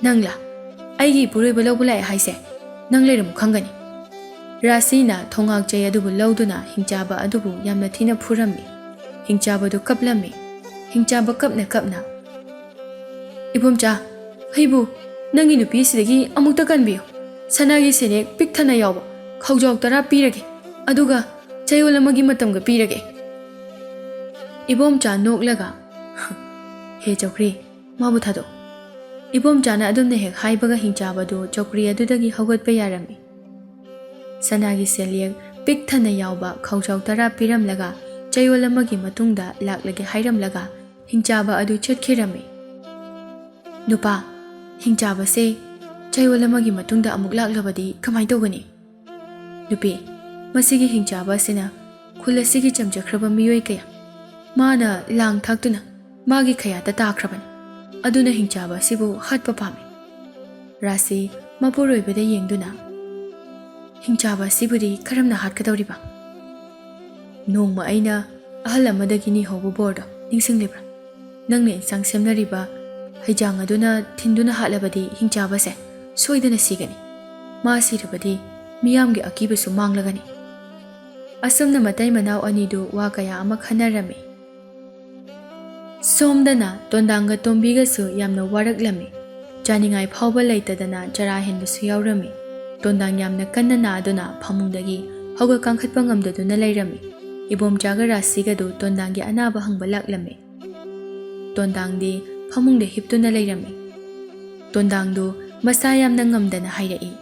"ꯅꯪꯂꯥ? ꯑꯩꯒꯤ ꯏꯄꯨꯔꯣꯏꯕ ꯂꯧꯕ ꯂꯥꯛꯑꯦ ꯍꯥꯏꯁꯦ? ꯅꯪ ꯂꯩꯔꯝꯃꯨ ꯈꯪꯒꯅꯤ꯫" ꯔꯥꯁꯤꯅ ꯊꯣꯡꯉꯥꯛ ꯆꯩ ꯑꯗꯨꯕꯨ ꯂꯧꯗꯨꯅ ꯍꯤꯡꯆꯥꯕ ꯑꯗꯨꯕꯨ ꯌꯥꯝꯅ ꯊꯤꯅ ꯐꯨꯔꯝꯃꯤ꯫ ꯍꯤꯡꯆꯥꯕꯗꯨ ꯀꯞꯂꯝꯃꯤ꯫ ꯍꯤꯡꯆꯥꯕ ꯀꯞꯅ ꯀꯞꯅ, "ꯏꯕꯣꯝꯆꯥ, ꯑꯩꯕꯨ ꯅꯪꯒꯤ ꯅꯨꯄꯤ ꯑꯁꯤꯗꯒꯤ ꯑꯃꯨꯛꯇ ꯀꯟꯕꯤꯌꯨ꯫ ꯁꯅꯥꯒꯤ ꯁꯦꯅꯦꯛ ꯄꯤꯛ ꯊꯟꯅ ꯌꯥꯎꯕ ꯈꯥꯎꯖꯥꯎ ꯇꯔꯥ ꯄꯤꯔꯒꯦ, ꯑꯗꯨꯒ ꯆꯌꯣꯜ ꯑꯃꯒꯤ ꯃꯇꯝꯒ ꯄꯤꯔꯒꯦ꯫" ꯏꯕꯣꯝꯆꯥ ꯅꯣꯛꯂꯒ, "ꯍꯦ ꯆꯧꯀ꯭ꯔꯤ, ꯃꯥꯕꯨ ꯊꯥꯗꯣꯛ꯫" ꯏꯕꯣꯝꯆꯥꯅ ꯑꯗꯨꯝꯅ ꯍꯦꯛ ꯍꯥꯏꯕꯒ ꯍꯤꯡꯆꯥꯕꯗꯨ ꯆꯧꯀ꯭ꯔꯤ ꯑꯗꯨꯗꯒꯤ ꯍꯧꯒꯠꯄ ꯌꯥꯔꯝꯃꯤ꯫ ꯁꯅꯥꯒꯤ ꯁꯦꯟꯌꯦꯛ ꯄꯤꯛ ꯊꯟꯅ ꯌꯥꯎꯕ ꯈꯥꯎꯖꯥꯎ ꯇꯔꯥ ꯄꯤꯔꯝꯂꯒ ꯆꯌꯣꯜ ꯑꯃꯒꯤ ꯃꯇꯨꯡꯗ ꯂꯥꯛꯂꯒꯦ ꯍꯥꯏꯔꯝꯂꯒ ꯍꯤꯡꯆꯥꯕ ꯑꯗꯨ ꯆꯠꯈꯤꯔꯝꯃꯤ꯫ "ꯅꯨꯄꯥ, ꯍꯤꯡꯆꯥꯕꯁꯦ ꯆꯌꯣꯜ ꯑꯃꯒꯤ ꯃꯇꯨꯡꯗ ꯑꯃꯨꯛ ꯂꯥꯛꯂꯕꯗꯤ ꯀꯃꯥꯏ ꯇꯧꯒꯅꯤ? ꯅꯨꯄꯤ, ꯃꯁꯤꯒꯤ ꯍꯤꯡꯆꯥꯕ ꯑꯁꯤꯅ ꯈꯨꯜ ꯑꯁꯤꯒꯤ ꯆꯝꯖꯈ꯭ꯔꯕ ꯃꯤꯑꯣꯏ ꯀꯌꯥ ꯃꯥꯅ ꯂꯥꯡ ꯊꯥꯛꯇꯨꯅ ꯃꯥꯒꯤ ꯈꯌꯥꯠꯇ ꯇꯥꯈ꯭ꯔꯕꯅꯤ꯫ ꯑꯗꯨꯅ ꯍꯤꯡꯆꯥꯕ ꯑꯁꯤꯕꯨ ꯍꯥꯠꯄ ꯄꯥꯝꯃꯤ꯫" ꯔꯥꯁꯤ ꯃꯄꯨꯔꯣꯏꯕꯗ ꯌꯦꯡꯗꯨꯅ, "ꯍꯤꯡꯆꯥꯕ ꯑꯁꯤꯕꯨꯗꯤ ꯀꯔꯝꯅ ꯍꯥꯠꯀꯗꯧꯔꯤꯕ? ꯅꯣꯡꯃ ꯑꯩꯅ ꯑꯍꯜ ꯑꯃꯗꯒꯤ ꯅꯤꯍꯧꯕ ꯕꯣꯔꯗꯣ ꯅꯤꯡꯁꯤꯡꯂꯤꯕ꯭ꯔꯥ? ꯅꯪꯅ ꯏꯟꯁꯥꯡ ꯁꯦꯝꯅꯔꯤꯕ ꯍꯩꯖꯥꯡ ꯑꯗꯨꯅ ꯊꯤꯟꯗꯨꯅ ꯍꯥꯠꯂꯕꯗꯤ ꯍꯤꯡꯆꯥꯕꯁꯦ ꯁꯣꯏꯗꯅ ꯁꯤꯒꯅꯤ꯫ ꯃꯥ ꯁꯤꯔꯕꯗꯤ ꯃꯤꯌꯥꯝꯒꯤ ꯑꯀꯤꯕꯁꯨ ꯃꯥꯡꯂꯒꯅꯤ꯫" ꯑꯁꯨꯝꯅ ꯃꯇꯩ ꯃꯅꯥꯎ ꯑꯅꯤꯗꯨ ꯋꯥ ꯀꯌꯥ ꯑꯃ ꯈꯟꯅꯔꯝꯃꯤ꯫ ꯁꯣꯝꯗꯅ ꯇꯣꯟꯗꯥꯡꯒ ꯇꯣꯝꯕꯤꯒꯁꯨ ꯌꯥꯝꯅ ꯋꯥꯔꯛꯂꯝꯃꯤ꯫ ꯆꯥꯅꯤꯡꯉꯥꯏ ꯐꯥꯎꯕ ꯂꯩꯇꯗꯅ ꯆꯔꯥ ꯍꯦꯟꯕꯁꯨ ꯌꯥꯎꯔꯝꯃꯤ꯫ ꯇꯣꯟꯗꯥꯡ ꯌꯥꯝꯅ ꯀꯟꯅ ꯅꯥꯗꯨꯅ ꯐꯃꯨꯡꯗꯒꯤ ꯍꯧꯒꯠ ꯀꯥꯡꯈꯠꯄ ꯉꯝꯗꯗꯨꯅ ꯂꯩꯔꯝꯃꯤ꯫ ꯏꯕꯣꯝꯆꯥꯒ ꯔꯥꯁꯤꯒꯗꯨ ꯇꯣꯟꯗꯥꯡꯒꯤ ꯑꯅꯥꯕ ꯍꯪꯕ ꯂꯥꯛꯂꯝꯃꯤ꯫ ꯇꯣꯟꯗꯥꯡꯗꯤ ꯐꯃꯨꯡꯗ ꯍꯤꯞꯇꯨꯅ ꯂꯩꯔꯝꯃꯤ꯫ ꯇꯣꯟꯗꯥꯡꯗꯨ ꯃꯁꯥ ꯌꯥꯝꯅ ꯉꯝꯗꯅ ꯍꯥꯏꯔꯛꯏ,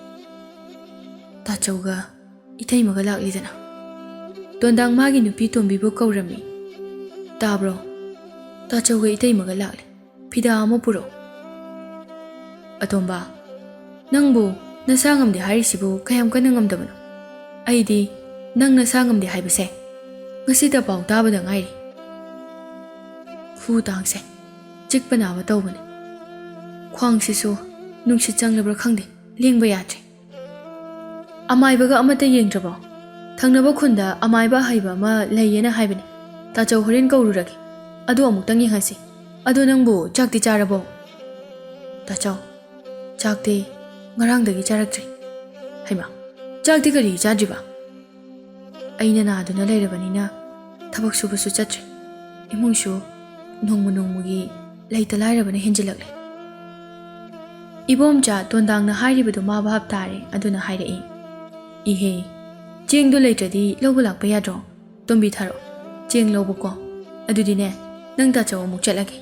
"ꯇꯥꯆꯧꯒ ꯏꯇꯩꯃꯒ ꯂꯥꯛꯂꯤꯗꯅ?" ꯇꯣꯟꯗꯥꯡ ꯃꯥꯒꯤ ꯅꯨꯄꯤ ꯇꯣꯝꯕꯤꯕꯨ ꯀꯧꯔꯝꯃꯤ꯫ "ꯇꯥꯕ꯭ꯔꯣ? ꯇꯥꯆꯧꯒ ꯏꯇꯩꯃꯒ ꯂꯥꯛꯂꯦ꯫ ꯐꯤꯗꯥ ꯑꯃ ꯄꯨꯔꯛꯑꯣ꯫" "ꯑꯇꯣꯝꯕ, ꯅꯪꯕꯨ ꯅꯁꯥ ꯉꯝꯗꯦ ꯍꯥꯏꯔꯤꯁꯤꯕꯨ ꯀꯌꯥꯝ ꯀꯟꯅ ꯉꯝꯗꯕꯅꯣ? ꯑꯩꯗꯤ ꯅꯪ ꯅꯁꯥ ꯉꯝꯗꯦ ꯍꯥꯏꯕꯁꯦ ꯉꯁꯤꯇ ꯄꯥꯎ ꯇꯥꯕꯗ ꯉꯥꯏꯔꯤ꯫" ꯈꯨ ꯇꯥꯡꯁꯦ ꯆꯤꯛꯄ ꯅꯥꯕ ꯇꯧꯕꯅꯦ꯫ ꯈ꯭ꯋꯥꯡꯁꯤꯁꯨ ꯅꯨꯡꯁꯤꯠ ꯆꯪꯂꯕ꯭ꯔꯥ ꯈꯪꯗꯦ, ꯂꯦꯡꯕ ꯌꯥꯗ꯭ꯔꯦ꯫ "ꯑꯃꯥꯏꯕꯒ ꯑꯃꯠꯇ ꯌꯦꯡꯗ꯭ꯔꯕꯣ? ꯊꯪꯅꯕ ꯈꯨꯟꯗ ꯑꯃꯥꯏꯕ ꯑꯍꯩꯕ ꯑꯃ ꯂꯩꯌꯦꯅ ꯍꯥꯏꯕꯅꯤ꯫ ꯇꯥꯆꯧ, ꯍꯣꯔꯦꯟ ꯀꯧꯔꯨꯔꯒꯦ꯫ ꯑꯗꯨ ꯑꯃꯨꯛꯇꯪ ꯌꯦꯡꯍꯟꯁꯤ꯫ ꯑꯗꯣ ꯅꯪꯕꯨ ꯆꯥꯛꯇꯤ ꯆꯥꯔꯕꯣ?" "ꯇꯥꯆꯧ, ꯆꯥꯛꯇꯤ ꯉꯔꯥꯡꯗꯒꯤ ꯆꯥꯔꯛꯇ꯭ꯔꯦ꯫" "ꯍꯩꯃꯥ, ꯆꯥꯛꯇꯤ ꯀꯔꯤꯒꯤ ꯆꯥꯗ꯭ꯔꯤꯕ?" "ꯑꯩꯅ ꯅꯥꯗꯨꯅ ꯂꯩꯔꯕꯅꯤꯅ ꯊꯕꯛ ꯁꯨꯕꯁꯨ ꯆꯠꯇ꯭ꯔꯦ꯫ ꯏꯃꯨꯡꯁꯨ ꯅꯣꯡꯃ ꯅꯣꯡꯃꯒꯤ ꯂꯩꯇ ꯂꯥꯏꯔꯕꯅ ꯍꯦꯟꯖꯤꯜꯂꯛꯂꯦ꯫" ꯏꯕꯣꯝꯆꯥ ꯇꯣꯟꯗꯥꯡꯅ ꯍꯥꯏꯔꯤꯕꯗꯨ ꯃꯥ ꯚꯥꯞ ꯇꯥꯔꯦ, ꯑꯗꯨꯅ ꯍꯥꯏꯔꯛꯏ, "ꯏꯍꯦ, ꯆꯦꯡꯗꯣ ꯂꯩꯇ꯭ꯔꯗꯤ ꯂꯧꯕ ꯂꯥꯛꯄ ꯌꯥꯗ꯭ꯔꯣ? ꯇꯣꯝꯕꯤ, ꯊꯥꯔꯛꯑꯣ, ꯆꯦꯡ ꯂꯧꯕꯀꯣ꯫ ꯑꯗꯨꯗꯤꯅꯦ, ꯅꯪ ꯇꯥꯆꯧ ꯑꯃꯨꯛ ꯆꯠꯂꯒꯦ꯫"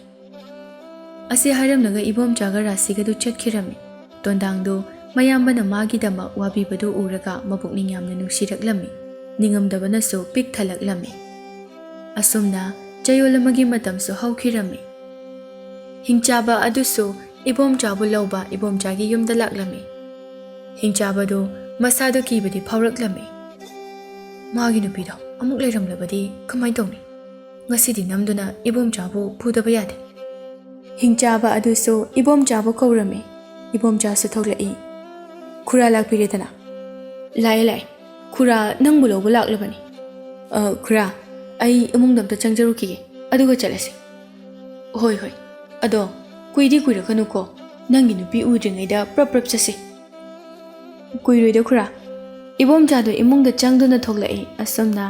ꯑꯁꯤ ꯍꯥꯏꯔꯝꯂꯒ ꯏꯕꯣꯝꯆꯥꯒ ꯔꯥꯁꯤꯒꯗꯨ ꯆꯠꯈꯤꯔꯝꯃꯤ꯫ ꯇꯣꯟꯗꯥꯡꯗꯨ ꯃꯌꯥꯝꯕꯅ ꯃꯥꯒꯤꯗꯃꯛ ꯋꯥꯕꯤꯕꯗꯨ ꯎꯔꯒ ꯃꯄꯨꯛꯅꯤꯡ ꯌꯥꯝꯅ ꯅꯨꯡꯁꯤꯔꯛꯂꯝꯃꯤ꯫ ꯅꯤꯡꯉꯝꯗꯕꯅꯁꯨ ꯄꯤꯛ ꯊꯜꯂꯛꯂꯝꯃꯤ꯫ ꯑꯁꯨꯝꯅ ꯆꯌꯣꯜ ꯑꯃꯒꯤ ꯃꯇꯝꯁꯨ ꯍꯧꯈꯤꯔꯝꯃꯤ꯫ ꯍꯤꯡꯆꯥꯕ ꯑꯗꯨꯁꯨ ꯏꯕꯣꯝꯆꯥꯕꯨ ꯂꯧꯕ ꯏꯕꯣꯝꯆꯥꯒꯤ ꯌꯨꯝꯗ ꯂꯥꯛꯂꯝꯃꯤ꯫ ꯍꯤꯡꯆꯥꯕꯗꯨ ꯃꯁꯥꯗꯨ ꯀꯤꯕꯗꯤ ꯐꯥꯎꯔꯛꯂꯝꯃꯤ꯫ "ꯃꯥꯒꯤ ꯅꯨꯄꯤꯗꯣ ꯑꯃꯨꯛ ꯂꯩꯔꯝꯂꯕꯗꯤ ꯀꯃꯥꯏ ꯇꯧꯅꯤ? ꯉꯁꯤꯗꯤ ꯅꯝꯗꯨꯅ ꯏꯕꯣꯝꯆꯥꯕꯨ ꯐꯨꯗꯕ ꯌꯥꯗꯦ꯫" ꯍꯤꯡꯆꯥꯕ ꯑꯗꯨꯁꯨ ꯏꯕꯣꯝꯆꯥꯕꯨ ꯀꯧꯔꯝꯃꯤ꯫ ꯏꯕꯣꯝꯆꯥꯁꯨ ꯊꯣꯛꯂꯛꯏ꯫ "ꯈꯨꯔꯥ ꯂꯥꯛꯄꯤꯔꯦꯗꯅ?" "ꯂꯥꯛꯑꯦ, ꯂꯥꯛꯑꯦ꯫ ꯈꯨꯔꯥ ꯅꯪꯕꯨ ꯂꯧꯕ ꯂꯥꯛꯂꯕꯅꯤ꯫" "ꯑ, ꯈꯨꯔꯥ, ꯑꯩ ꯏꯃꯨꯡꯗ ꯑꯝꯇ ꯆꯪꯖꯔꯨꯈꯤꯒꯦ, ꯑꯗꯨꯒ ꯆꯠꯂꯁꯤ꯫" "ꯍꯣꯏ, ꯍꯣꯏ꯫ ꯑꯗꯣ ꯀꯨꯏꯗꯤ ꯀꯨꯏꯔꯛꯀꯅꯨꯀꯣ꯫ ꯅꯪꯒꯤ ꯅꯨꯄꯤ ꯎꯗ꯭ꯔꯤꯉꯩꯗ ꯄ꯭ꯔꯞ ꯄ꯭ꯔꯞ ꯆꯠꯁꯤ꯫" "ꯀꯨꯏꯔꯣꯏꯗ ꯈꯨꯔꯥ꯫" ꯏꯕꯣꯝꯆꯥꯗꯨ ꯏꯃꯨꯡꯗ ꯆꯪꯗꯨꯅ ꯊꯣꯛꯂꯛꯏ꯫ ꯑꯁꯨꯝꯅ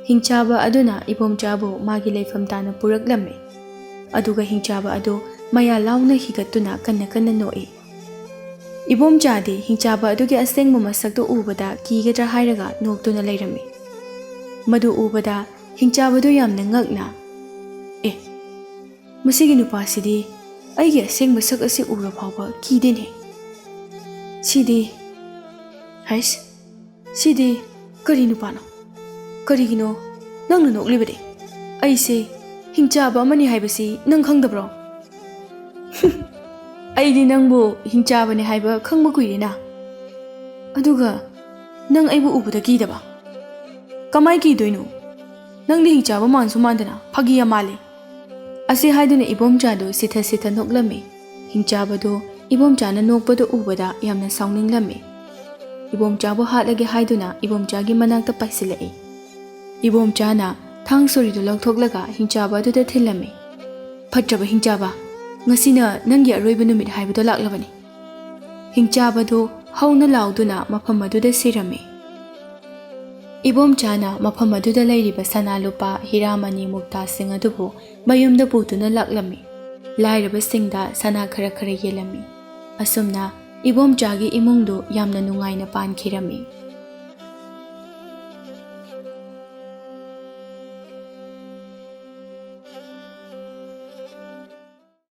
ꯍꯤꯡꯆꯥꯕ ꯑꯗꯨꯅ ꯏꯕꯣꯝꯆꯥꯕꯨ ꯃꯥꯒꯤ ꯂꯩꯐꯝ ꯇꯥꯅ ꯄꯨꯔꯛꯂꯝꯃꯤ꯫ ꯑꯗꯨꯒ ꯍꯤꯡꯆꯥꯕ ꯑꯗꯨ ꯃꯌꯥ ꯂꯥꯎꯅ ꯍꯤꯒꯠꯇꯨꯅ ꯀꯟꯅ ꯀꯟꯅ ꯅꯣꯛꯏ꯫ ꯏꯕꯣꯝꯆꯥꯗꯤ ꯍꯤꯡꯆꯥꯕ ꯑꯗꯨꯒꯤ ꯑꯁꯦꯡꯕ ꯃꯁꯛꯇꯨ ꯎꯕꯗ ꯀꯤꯒꯗ꯭ꯔꯥ ꯍꯥꯏꯔꯒ ꯅꯣꯛꯇꯨꯅ ꯂꯩꯔꯝꯃꯤ꯫ ꯃꯗꯨ ꯎꯕꯗ ꯍꯤꯡꯆꯥꯕꯗꯨ ꯌꯥꯝꯅ ꯉꯛꯅ, "ꯑꯦ, ꯃꯁꯤꯒꯤ ꯅꯨꯄꯥꯁꯤꯗꯤ ꯑꯩꯒꯤ ꯑꯁꯦꯡꯕ ꯁꯛ ꯑꯁꯤ ꯎꯔ ꯐꯥꯎꯕ ꯀꯤꯗꯦꯅꯦ꯫ ꯁꯤꯗꯤ, ꯍꯩꯁ, ꯁꯤꯗꯤ ꯀꯔꯤ ꯅꯨꯄꯥꯅꯣ? ꯀꯔꯤꯒꯤꯅꯣ ꯅꯪꯅ ꯅꯣꯛꯂꯤꯕꯗꯤ? ꯑꯩꯁꯦ ꯍꯤꯡꯆꯥꯕ ꯑꯃꯅꯤ ꯍꯥꯏꯕꯁꯤ ꯅꯪ ꯈꯪꯗꯕ꯭ꯔꯣ? ꯑꯩꯗꯤ ꯅꯪꯕꯨ ꯍꯤꯡꯆꯥꯕꯅꯤ ꯍꯥꯏꯕ ꯈꯪꯕ ꯀꯨꯏꯔꯦꯅ꯫ ꯑꯗꯨꯒ ꯅꯪ ꯑꯩꯕꯨ ꯎꯕꯗ ꯀꯤꯗꯕ? ꯀꯃꯥꯏ ꯀꯤꯗꯣꯏꯅꯣ? ꯅꯪꯗꯤ ꯍꯤꯡꯆꯥꯕ ꯃꯥꯟꯁꯨ ꯃꯥꯟꯗꯅ ꯐꯥꯒꯤ ꯌꯥꯝ ꯃꯥꯜꯂꯦ꯫ ꯑꯁꯤ ꯍꯥꯏꯗꯨꯅ ꯏꯕꯣꯝꯆꯥꯗꯨ ꯁꯤꯊ ꯁꯤꯊ ꯅꯣꯛꯂꯝꯃꯤ꯫ ꯍꯤꯡꯆꯥꯕꯗꯨ ꯏꯕꯣꯝꯆꯥꯅ ꯅꯣꯛꯄꯗꯨ ꯎꯕꯗ ꯌꯥꯝꯅ ꯁꯥꯎꯅꯤꯡꯂꯝꯃꯤ꯫ ꯏꯕꯣꯝꯆꯥꯕꯨ ꯍꯥꯠꯂꯒꯦ ꯍꯥꯏꯗꯨꯅ ꯏꯕꯣꯝꯆꯥꯒꯤ ꯃꯅꯥꯛꯇ ꯄꯥꯏꯁꯤꯜꯂꯛꯏ꯫ ꯏꯕꯣꯝꯆꯥꯅ ꯊꯥꯡ ꯁꯣꯔꯤꯗꯨ ꯂꯧꯊꯣꯛꯂꯒ ꯍꯤꯡꯆꯥꯕ ꯑꯗꯨꯗ ꯊꯤꯜꯂꯝꯃꯤ꯫ "ꯐꯠꯇ꯭ꯔꯕ ꯍꯤꯡꯆꯥꯕ, ꯉꯁꯤꯅ ꯅꯪꯒꯤ ꯑꯔꯣꯏꯕ ꯅꯨꯃꯤꯠ ꯍꯥꯏꯕꯗꯣ ꯂꯥꯛꯂꯕꯅꯤ꯫" ꯍꯤꯡꯆꯥꯕꯗꯨ ꯍꯧꯅ ꯂꯥꯎꯗꯨꯅ ꯃꯐꯝ ꯑꯗꯨꯗ ꯁꯤꯔꯝꯃꯤ꯫ ꯏꯕꯣꯝꯆꯥꯅ ꯃꯐꯝ ꯑꯗꯨꯗ ꯂꯩꯔꯤꯕ ꯁꯅꯥ ꯂꯨꯄꯥ, ꯍꯤꯔꯥ ꯃꯅꯤ, ꯃꯨꯛꯇꯥꯁꯤꯡ ꯑꯗꯨꯕꯨ ꯃꯌꯨꯝꯗ ꯄꯨꯗꯨꯅ ꯂꯥꯛꯂꯝꯃꯤ꯫ ꯂꯥꯏꯔꯕꯁꯤꯡꯗ ꯁꯅꯥ ꯈꯔ ꯈꯔ ꯌꯦꯜꯂꯝꯃꯤ꯫ ꯑꯁꯨꯝꯅ ꯏꯕꯣꯝꯆꯥꯒꯤ ꯏꯃꯨꯡꯗꯨ ꯌꯥꯝꯅ ꯅꯨꯡꯉꯥꯏꯅ ꯄꯥꯟꯈꯤꯔꯝꯃꯤ꯫